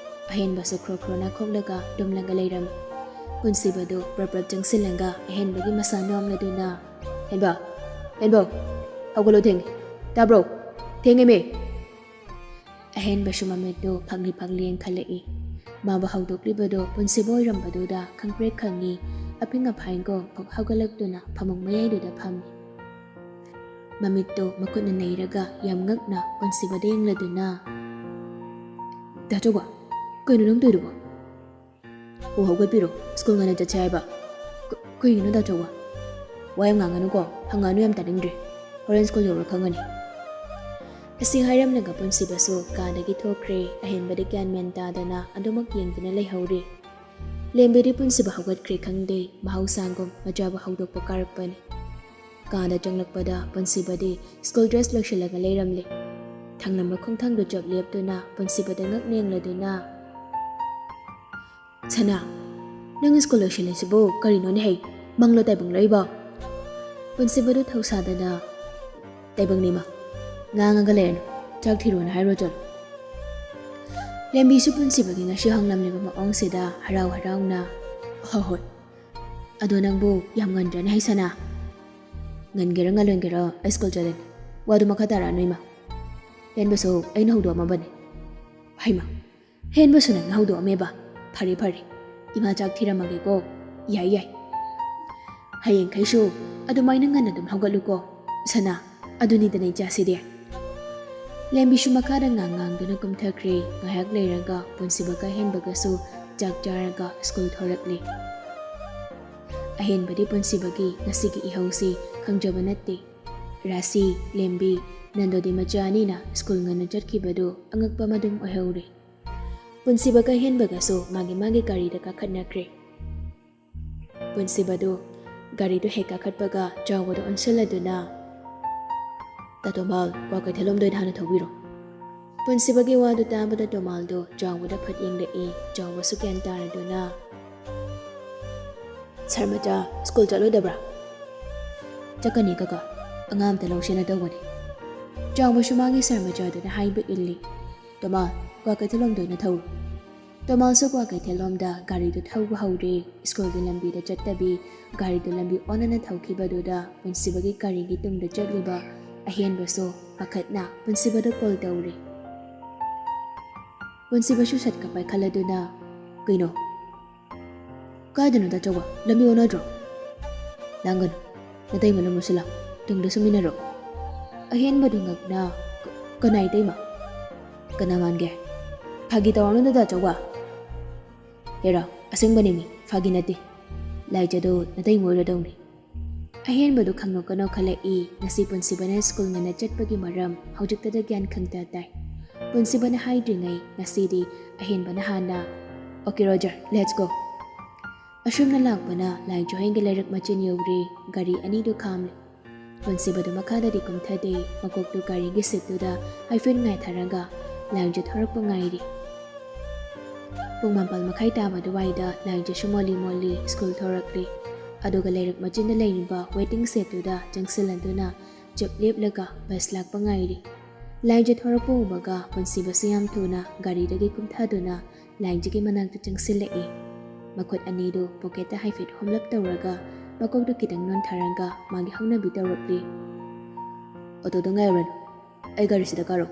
ꯑꯍꯦꯟꯕꯁꯨ ꯈ꯭ꯔꯣ ꯈ꯭ꯔꯣ ꯅꯥꯈꯣꯛꯂꯒ ꯇꯨꯝꯂꯒ ꯂꯩꯔꯝꯃꯤ꯫ ꯄꯨꯟꯁꯤꯕꯗꯨ ꯄ꯭ꯔꯞ ꯄ꯭ꯔꯞ ꯆꯪꯁꯤꯜꯂꯒ ꯑꯍꯦꯟꯕꯒꯤ ꯃꯁꯥ ꯅꯣꯝꯂꯗꯨꯅ, "ꯍꯦꯟꯕ, ꯍꯦꯟꯕ, ꯍꯧꯒꯠꯂꯣ, ꯊꯦꯡꯉꯦ, ꯇꯥꯕ꯭ꯔꯣ? ꯊꯦꯡꯉꯦꯃꯦ!" ꯑꯍꯦꯟꯕꯁꯨ ꯃꯃꯤꯠꯇꯨ ꯐꯛꯂꯤ ꯐꯛꯂꯤ ꯌꯦꯡꯈꯠꯂꯛꯏ꯫ ꯃꯥꯕꯨ ꯍꯧꯗꯣꯛꯂꯤꯕꯗꯨ ꯄꯨꯟꯁꯤꯕ ꯑꯣꯏꯔꯝꯕꯗꯨꯗ ꯈꯪꯄ꯭ꯔꯦꯛ ꯈꯪꯉꯤ꯫ ꯑꯄꯤꯡ ꯑꯐꯥꯏꯡꯒꯣ ꯐꯛ ꯍꯧꯒꯠꯂꯛꯇꯨꯅ ꯐꯃꯨꯡ ꯃꯌꯥꯏꯗꯨꯗ ꯐꯝꯃꯤ꯫ ꯃꯃꯤꯠꯇꯨ ꯃꯈꯨꯠꯅ ꯅꯩꯔꯒ ꯌꯥꯝ ꯉꯛꯅ ꯄꯨꯟꯁꯤꯕꯗ ꯌꯦꯡꯂꯗꯨꯅ, "ꯗꯥ ꯆꯧꯕ, ꯀꯩꯅꯣ ꯅꯪ ꯇꯧꯔꯤꯗꯨꯕꯣ? ꯑꯣ, ꯍꯧꯒꯠꯄꯤꯔꯣ, ꯁ꯭ꯀꯨꯜ ꯉꯟꯅ ꯆꯠꯁꯦ ꯍꯥꯏꯕ꯫" "ꯀ-, ꯀꯩꯒꯤꯅꯣ ꯗꯥ ꯆꯧꯕ?" "ꯋꯥ ꯌꯥꯝ ꯉꯥꯡꯒꯅꯨꯀꯣ, ꯍꯪꯉꯛꯑꯅꯨ, ꯌꯥꯝ ꯇꯥꯅꯤꯡꯗ꯭ꯔꯦ꯫ ꯍꯣꯔꯦꯟ ꯁ꯭ꯀꯨꯜ ꯌꯧꯔ ꯈꯪꯒꯅꯤ꯫" ꯑꯁꯤ ꯍꯥꯏꯔꯝꯂꯒ ꯄꯨꯟꯁꯤꯕꯁꯨ ꯀꯥꯗꯒꯤ ꯊꯣꯛꯈ꯭ꯔꯦ꯫ ꯑꯍꯦꯟꯕꯗꯤ ꯒ꯭ꯌꯥꯟ ꯃꯦꯟ ꯇꯥꯗꯅ ꯑꯗꯨꯃꯛ ꯌꯦꯡꯗꯨꯅ ꯂꯩꯍꯧꯔꯤ꯫ ꯂꯦꯝꯕꯤꯗꯤ ꯄꯨꯟꯁꯤꯕ ꯍꯧꯒꯠꯈ꯭ꯔꯦ ꯈꯪꯗꯦ, ꯃꯍꯧꯁꯥꯒꯨꯝ ꯃꯆꯥꯕꯨ ꯍꯧꯗꯣꯛꯄ ꯀꯥꯔꯛꯄꯅꯤ꯫ ꯀꯥꯗ ꯆꯪꯂꯛꯄꯗ ꯄꯨꯟꯁꯤꯕꯗꯤ ꯁ꯭ꯀꯨꯜ ꯗ꯭ꯔꯦꯁ ꯂꯣꯏꯁꯤꯜꯂꯒ ꯂꯩꯔꯝꯂꯦ꯫ ꯊꯪꯂꯝꯕ ꯈꯣꯡꯊꯥꯡꯗꯨ ꯆꯞ ꯂꯦꯞꯇꯨꯅ ꯄꯨꯟꯁꯤꯕꯗ ꯉꯛ ꯅꯦꯡꯂꯗꯨꯅ, "ꯁꯅꯥ, ꯅꯪ ꯁ꯭ꯀꯨꯜ ꯂꯣꯏꯁꯤꯜꯂꯤꯁꯤꯕꯨ ꯀꯔꯤꯅꯣꯅꯦ ꯍꯩ? ꯃꯪꯂꯣ ꯇꯥꯏꯕꯪꯂꯣ ꯏꯕꯣ?" ꯄꯨꯟꯁꯤꯕꯗꯨ ꯊꯧꯁꯥꯗꯅ, "ꯇꯥꯏꯕꯪꯅꯤ ꯏꯃꯥ, ꯉꯥꯡꯉꯒ ꯂꯩꯔꯅꯨ, ꯆꯥꯛ ꯊꯤꯔꯣꯅ ꯍꯥꯏꯔꯣ ꯆꯠꯂꯣ꯫" ꯂꯦꯝꯕꯤꯁꯨ ꯄꯨꯟꯁꯤꯕꯒꯤ ꯉꯁꯤ ꯍꯪꯂꯝꯂꯤꯕ ꯃꯑꯣꯡꯁꯤꯗ ꯍꯔꯥꯎ ꯍꯔꯥꯎꯅ, "ꯍꯣꯏ ꯍꯣꯏ꯫ ꯑꯗꯣ ꯅꯪꯕꯨ ꯌꯥꯝ ꯉꯟꯗ꯭ꯔꯅꯦ ꯍꯩ ꯁꯅꯥ?" "ꯉꯟꯒꯦꯔꯥ ꯉꯜꯂꯣꯏꯒꯦꯔꯥ ꯑꯩ ꯁ꯭ꯀꯨꯜ ꯆꯠꯂꯅꯤ꯫ ꯋꯥꯗꯨ ꯃꯈꯥ ꯇꯥꯔꯛꯑꯅꯨ ꯏꯃꯥ꯫ ꯍꯦꯟꯕꯁꯨ ꯑꯩꯅ ꯍꯧꯗꯣꯛꯑꯝꯃꯕꯅꯤ꯫" "ꯍꯩꯃꯥ, ꯍꯦꯟꯕꯁꯨ ꯅꯪꯅ ꯍꯧꯗꯣꯛꯑꯝꯃꯦꯕ? ꯐꯔꯦ ꯐꯔꯦ, ꯏꯃꯥ ꯆꯥꯛ ꯊꯤꯔꯝꯃꯒꯦꯀꯣ꯫ ꯌꯥꯏ ꯌꯥꯏ꯫ ꯍꯌꯦꯡꯈꯩꯁꯨ ꯑꯗꯨꯃꯥꯏꯅ ꯉꯟꯅ ꯑꯗꯨꯝ ꯍꯧꯒꯠꯂꯨꯀꯣ ꯁꯅꯥ, ꯑꯗꯨꯅꯤꯗꯅ ꯏꯆꯥꯁꯤꯗꯤ꯫" ꯂꯦꯝꯕꯤꯁꯨ ꯃꯈꯥꯗ ꯉꯥꯡ ꯉꯥꯡꯗꯨꯅ ꯀꯨꯝꯊꯈ꯭ꯔꯦ꯫ ꯉꯥꯏꯍꯥꯛ ꯂꯩꯔꯒ ꯄꯨꯟꯁꯤꯕꯒ ꯍꯦꯟꯕꯒꯁꯨ ꯆꯥꯛ ꯆꯥꯔꯒ ꯁ꯭ꯀꯨꯜ ꯊꯣꯔꯛꯂꯤ꯫ ꯑꯍꯦꯟꯕꯗꯤ ꯄꯨꯟꯁꯤꯕꯒꯤ ꯉꯁꯤꯒꯤ ꯏꯍꯧꯁꯤ ꯈꯪꯖꯕ ꯅꯠꯇꯦ꯫ ꯔꯥꯁꯤ, ꯂꯦꯝꯕꯤ, ꯅꯟꯗꯣꯗꯤ ꯃꯆꯥ ꯑꯅꯤꯅ ꯁ꯭ꯀꯨꯜ ꯉꯟꯅ ꯆꯠꯈꯤꯕꯗꯨ ꯑꯉꯛꯄ ꯑꯃꯗꯨꯝ ꯑꯣꯏꯍꯧꯔꯦ꯫ ꯄꯨꯟꯁꯤꯕꯒ ꯑꯍꯦꯟꯕꯒꯁꯨ ꯃꯥꯒꯤ ꯃꯥꯒꯤ ꯒꯥꯔꯤꯗ ꯀꯥꯈꯠꯅꯈ꯭ꯔꯦ꯫ ꯄꯨꯟꯁꯤꯕꯗꯨ ꯒꯥꯔꯤꯗꯨ ꯍꯦꯛ ꯀꯥꯈꯠꯄꯒ ꯆꯥꯎꯕꯗ ꯑꯣꯟꯁꯤꯜꯂꯗꯨꯅ, "ꯇꯥ ꯇꯣꯃꯥꯜ, ꯀ꯭ꯋꯥꯀꯩꯊꯦꯜꯂꯣꯝꯗ ꯑꯣꯏꯅ ꯍꯥꯟꯅ ꯊꯧꯕꯤꯔꯣ꯫" ꯄꯨꯟꯁꯤꯕꯒꯤ ꯋꯥꯗꯨ ꯇꯥꯕꯗ ꯇꯣꯃꯥꯜꯗꯣ ꯆꯥꯎꯕꯗ ꯐꯠ ꯌꯦꯡꯂꯛꯏ꯫ ꯆꯥꯎꯕꯁꯨ ꯒ꯭ꯌꯥꯟ ꯇꯥꯔꯗꯨꯅ, "ꯁꯥꯔ ꯃꯆꯥ, ꯁ꯭ꯀꯨꯜ ꯆꯠꯂꯣꯏꯗꯕ꯭ꯔꯥ?" "ꯆꯠꯀꯅꯤ ꯀꯀꯥ, ꯑꯉꯥꯡ ꯑꯝꯇ ꯂꯧꯁꯦꯅ ꯇꯧꯕꯅꯤ꯫" ꯆꯥꯎꯕꯁꯨ ꯃꯥꯒꯤ ꯁꯥꯔ ꯃꯆꯥꯗꯨꯅ ꯍꯥꯏꯕ ꯏꯜꯂꯤ꯫ "ꯇꯣꯃꯥꯜ, ꯀ꯭ꯋꯥꯀꯩꯊꯦꯜꯂꯣꯝꯗ ꯑꯣꯏꯅ ꯊꯧꯔꯣ꯫" ꯇꯣꯃꯥꯜꯁꯨ ꯀ꯭ꯋꯥꯀꯩꯊꯦꯜꯂꯣꯝꯗ ꯒꯥꯔꯤꯗꯨ ꯊꯧꯕ ꯍꯧꯔꯦ꯫ ꯁ꯭ꯀꯨꯜꯒꯤ ꯂꯝꯕꯤꯗ ꯆꯠꯇꯕꯤ, ꯒꯥꯔꯤꯗꯨ ꯂꯝꯕꯤ ꯑꯣꯟꯅꯅ ꯊꯧꯈꯤꯕꯗꯨꯗ ꯄꯨꯟꯁꯤꯕꯒꯤ ꯒꯥꯔꯤꯒꯤ ꯇꯨꯡꯗ ꯆꯠꯂꯤꯕ ꯑꯍꯦꯟꯕꯁꯨ ꯄꯥꯈꯠꯅ ꯄꯨꯟꯁꯤꯕꯗ ꯀꯣꯜ ꯇꯧꯔꯦ꯫ ꯄꯨꯟꯁꯤꯕꯁꯨ ꯁꯠꯀ ꯄꯥꯏꯈꯠꯂꯗꯨꯅ, "ꯀꯩꯅꯣ?" "ꯀꯥꯏꯗꯅꯣ ꯗꯥ ꯆꯧꯕ? ꯂꯝꯕꯤ ꯑꯣꯟꯅꯗ꯭ꯔꯣ?" "ꯂꯥꯡꯒꯅꯨ, ꯅꯇꯩꯃ ꯂꯨꯝꯃꯨꯁꯤ ꯂꯥꯎ, ꯇꯨꯡꯗ ꯁꯨꯝ ꯏꯟꯅꯔꯛꯑꯣ꯫" ꯑꯍꯦꯟꯕꯗꯨ ꯉꯛꯅ, "ꯀ-, ꯀꯅꯥ ꯏꯇꯩꯃ? ꯀꯅꯥ ꯃꯥꯟꯒꯦ? ꯐꯥꯒꯤ ꯇꯧꯔꯅꯨꯗ ꯗꯥ ꯆꯧꯕ꯫" "ꯍꯦꯔꯥ, ꯑꯁꯦꯡꯕꯅꯦꯃꯤ, ꯐꯥꯒꯤ ꯅꯠꯇꯦ꯫ ꯂꯥꯏꯖꯗꯣ ꯅꯇꯩꯃ ꯑꯣꯏꯔꯗꯧꯅꯤ꯫" ꯑꯍꯦꯟꯕꯗꯨ ꯈꯪꯅꯣꯛꯀ ꯅꯣꯛꯈꯠꯂꯛꯏ꯫ ꯉꯁꯤ ꯄꯨꯟꯁꯤꯕꯅ ꯁ꯭ꯀꯨꯜ ꯉꯟꯅ ꯆꯠꯄꯒꯤ ꯃꯔꯝ ꯍꯧꯖꯤꯛꯇꯗ ꯒ꯭ꯌꯥꯟ ꯈꯪꯇ ꯇꯥꯏ꯫ ꯄꯨꯟꯁꯤꯕꯅ ꯍꯥꯏꯗ꯭ꯔꯤꯉꯩ ꯉꯁꯤꯗꯤ ꯑꯍꯦꯟꯕꯅ ꯍꯥꯟꯅ, "Okay, Roger, let's go." ꯑꯁꯨꯝꯅ ꯂꯥꯛꯄꯅ ꯂꯥꯏꯖꯍꯣꯏꯒꯤ ꯂꯩꯔꯛ ꯃꯆꯤꯟ ꯌꯧꯔꯦ꯫ ꯒꯥꯔꯤ ꯑꯅꯤꯗꯨ ꯈꯥꯝꯂꯦ꯫ ꯄꯨꯟꯁꯤꯕꯗꯨ ꯃꯈꯥꯗꯗꯤ ꯀꯨꯝꯊꯗꯦ꯫ ꯃꯀꯣꯛꯇꯨ ꯒꯥꯔꯤꯒꯤ ꯁꯤꯠꯇꯨꯗ ꯍꯥꯏꯐꯦꯠ ꯉꯥꯏꯊꯔꯒ ꯂꯥꯏꯖ ꯊꯣꯔꯛꯄ ꯉꯥꯏꯔꯤ꯫ ꯄꯨꯡ ꯃꯥꯄꯜ ꯃꯈꯥꯏ ꯇꯥꯕ ꯑꯗꯨꯋꯥꯏꯗ ꯂꯥꯏꯖꯁꯨ ꯃꯣꯜꯂꯤ ꯃꯣꯜꯂꯤ ꯁ꯭ꯀꯨꯜ ꯊꯣꯔꯛꯂꯦ꯫ ꯑꯗꯨꯒ ꯂꯩꯔꯛ ꯃꯆꯤꯟꯗ ꯂꯩꯔꯤꯕ ꯋꯦꯇꯤꯡ ꯁꯦꯠꯇꯨꯗ ꯆꯪꯁꯤꯜꯂꯗꯨꯅ ꯆꯞ ꯂꯦꯞꯂꯒ ꯕꯁ ꯂꯥꯛꯄ ꯉꯥꯏꯔꯤ꯫ ꯂꯥꯏꯖ ꯊꯣꯔꯛꯄ ꯎꯕꯒ ꯄꯨꯟꯁꯤꯕꯁꯨ ꯌꯥꯝ ꯊꯨꯅ ꯒꯥꯔꯤꯗꯒꯤ ꯀꯨꯝꯊꯗꯨꯅ ꯂꯥꯏꯖꯒꯤ ꯃꯅꯥꯛꯇ ꯆꯪꯁꯤꯜꯂꯛꯏ꯫ ꯃꯈꯨꯠ ꯑꯅꯤꯗꯨ ꯄꯣꯀꯦꯠꯇ ꯍꯥꯏꯐꯦꯠ ꯍꯣꯝꯂꯞ ꯇꯧꯔꯒ ꯃꯀꯣꯛꯇꯨ ꯈꯤꯇꯪ ꯅꯣꯟꯊꯔꯒ ꯃꯥꯒꯤ ꯍꯧꯅꯕꯤ ꯇꯧꯔꯛꯂꯤ꯫ "ꯑꯣꯇꯣꯗꯣ ꯉꯥꯏꯔꯨꯔꯅꯨ, ꯑꯩ ꯒꯥꯔꯤꯁꯤꯗ ꯀꯥꯔꯣ꯫"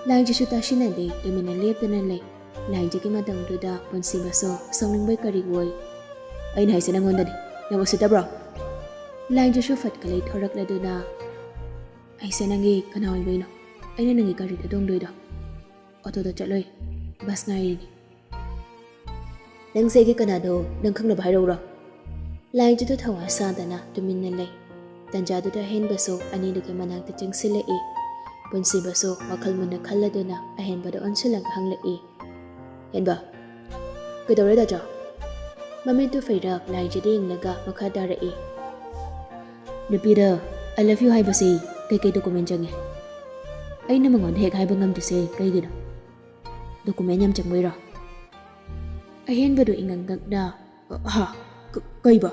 ꯂꯥꯏꯖꯁꯨ ꯇꯥꯁꯤꯟꯅꯗꯦ, ꯇꯨꯃꯤꯟꯅ ꯂꯦꯞꯇꯨꯅ ꯂꯩ꯫ ꯂꯥꯏꯖꯒꯤ ꯃꯇꯧꯗꯨꯗ ꯄꯨꯟꯁꯤꯕꯁꯨ ꯁꯥꯎꯅꯤꯡꯕꯩ ꯀꯔꯤ ꯑꯣꯏ꯫ "ꯑꯩꯅ ꯍꯥꯏꯁꯦ ꯅꯪꯉꯣꯟꯗꯅꯤ, ꯅꯪ ꯎꯁꯤꯠꯇꯕ꯭ꯔꯣ?" ꯂꯥꯏꯖꯁꯨ ꯐꯠꯀ ꯂꯩꯊꯣꯔꯛꯂꯗꯨꯅ, "ꯑꯩꯁꯦ ꯅꯪꯒꯤ ꯀꯅꯥ ꯑꯣꯏꯕꯩꯅꯣ? ꯑꯩꯅ ꯅꯪꯒꯤ ꯒꯥꯔꯤꯗ ꯇꯣꯡꯗꯣꯏꯗꯣ? ꯑꯣꯇꯣꯗ ꯆꯠꯂꯣꯏ, ꯕꯁ ꯉꯥꯏꯔꯤꯅꯤ꯫" "ꯅꯪꯁꯦ ꯑꯩꯒꯤ ꯀꯅꯥꯅꯣ? ꯅꯪ ꯈꯪꯅꯕ ꯍꯥꯏꯔꯛꯎꯔꯣ?" ꯂꯥꯏꯖꯗꯨ ꯊꯧꯋꯥ ꯁꯥꯗꯅ ꯇꯨꯃꯤꯟꯅ ꯂꯩ꯫ ꯇꯟꯖꯥꯗꯨꯗ ꯑꯍꯦꯟꯕꯁꯨ ꯑꯅꯤꯗꯨꯒꯤ ꯃꯅꯥꯛꯇ ꯆꯪꯁꯤꯜꯂꯛꯏ꯫ ꯄꯨꯟꯁꯤꯕꯁꯨ ꯋꯥꯈꯜ ꯃꯨꯟꯅ ꯈꯜꯂꯗꯨꯅ ꯑꯍꯦꯟꯕꯗ ꯑꯣꯟꯁꯤꯜꯂꯒ ꯍꯪꯂꯛꯏ, "ꯍꯦꯟꯕ, ꯀꯩꯗꯧꯔꯦ ꯗꯥꯆꯥ?" ꯃꯃꯤꯠꯇꯨ ꯐꯩꯔꯞ ꯂꯥꯏꯖꯗ ꯌꯦꯡꯂꯒ ꯃꯈꯥ ꯇꯥꯔꯛꯏ, "ꯅꯨꯄꯤꯗ "I love you" ꯍꯥꯏꯕꯁꯤ ꯀꯩꯀꯩ document ꯆꯪꯉꯤ? ꯑꯩꯅ ꯃꯉꯣꯟꯗ ꯍꯦꯛ ꯍꯥꯏꯕ ꯉꯝꯗ꯭ꯔꯤꯁꯦ ꯀꯩꯒꯤꯅꯣ? Document ꯌꯥꯝ ꯆꯪꯕꯩꯔꯣ?" ꯑꯍꯦꯟꯕꯗꯨ ꯏꯉꯛ ꯉꯛꯅ, "ꯍꯥ? ꯀ-, ꯀꯩꯕ?"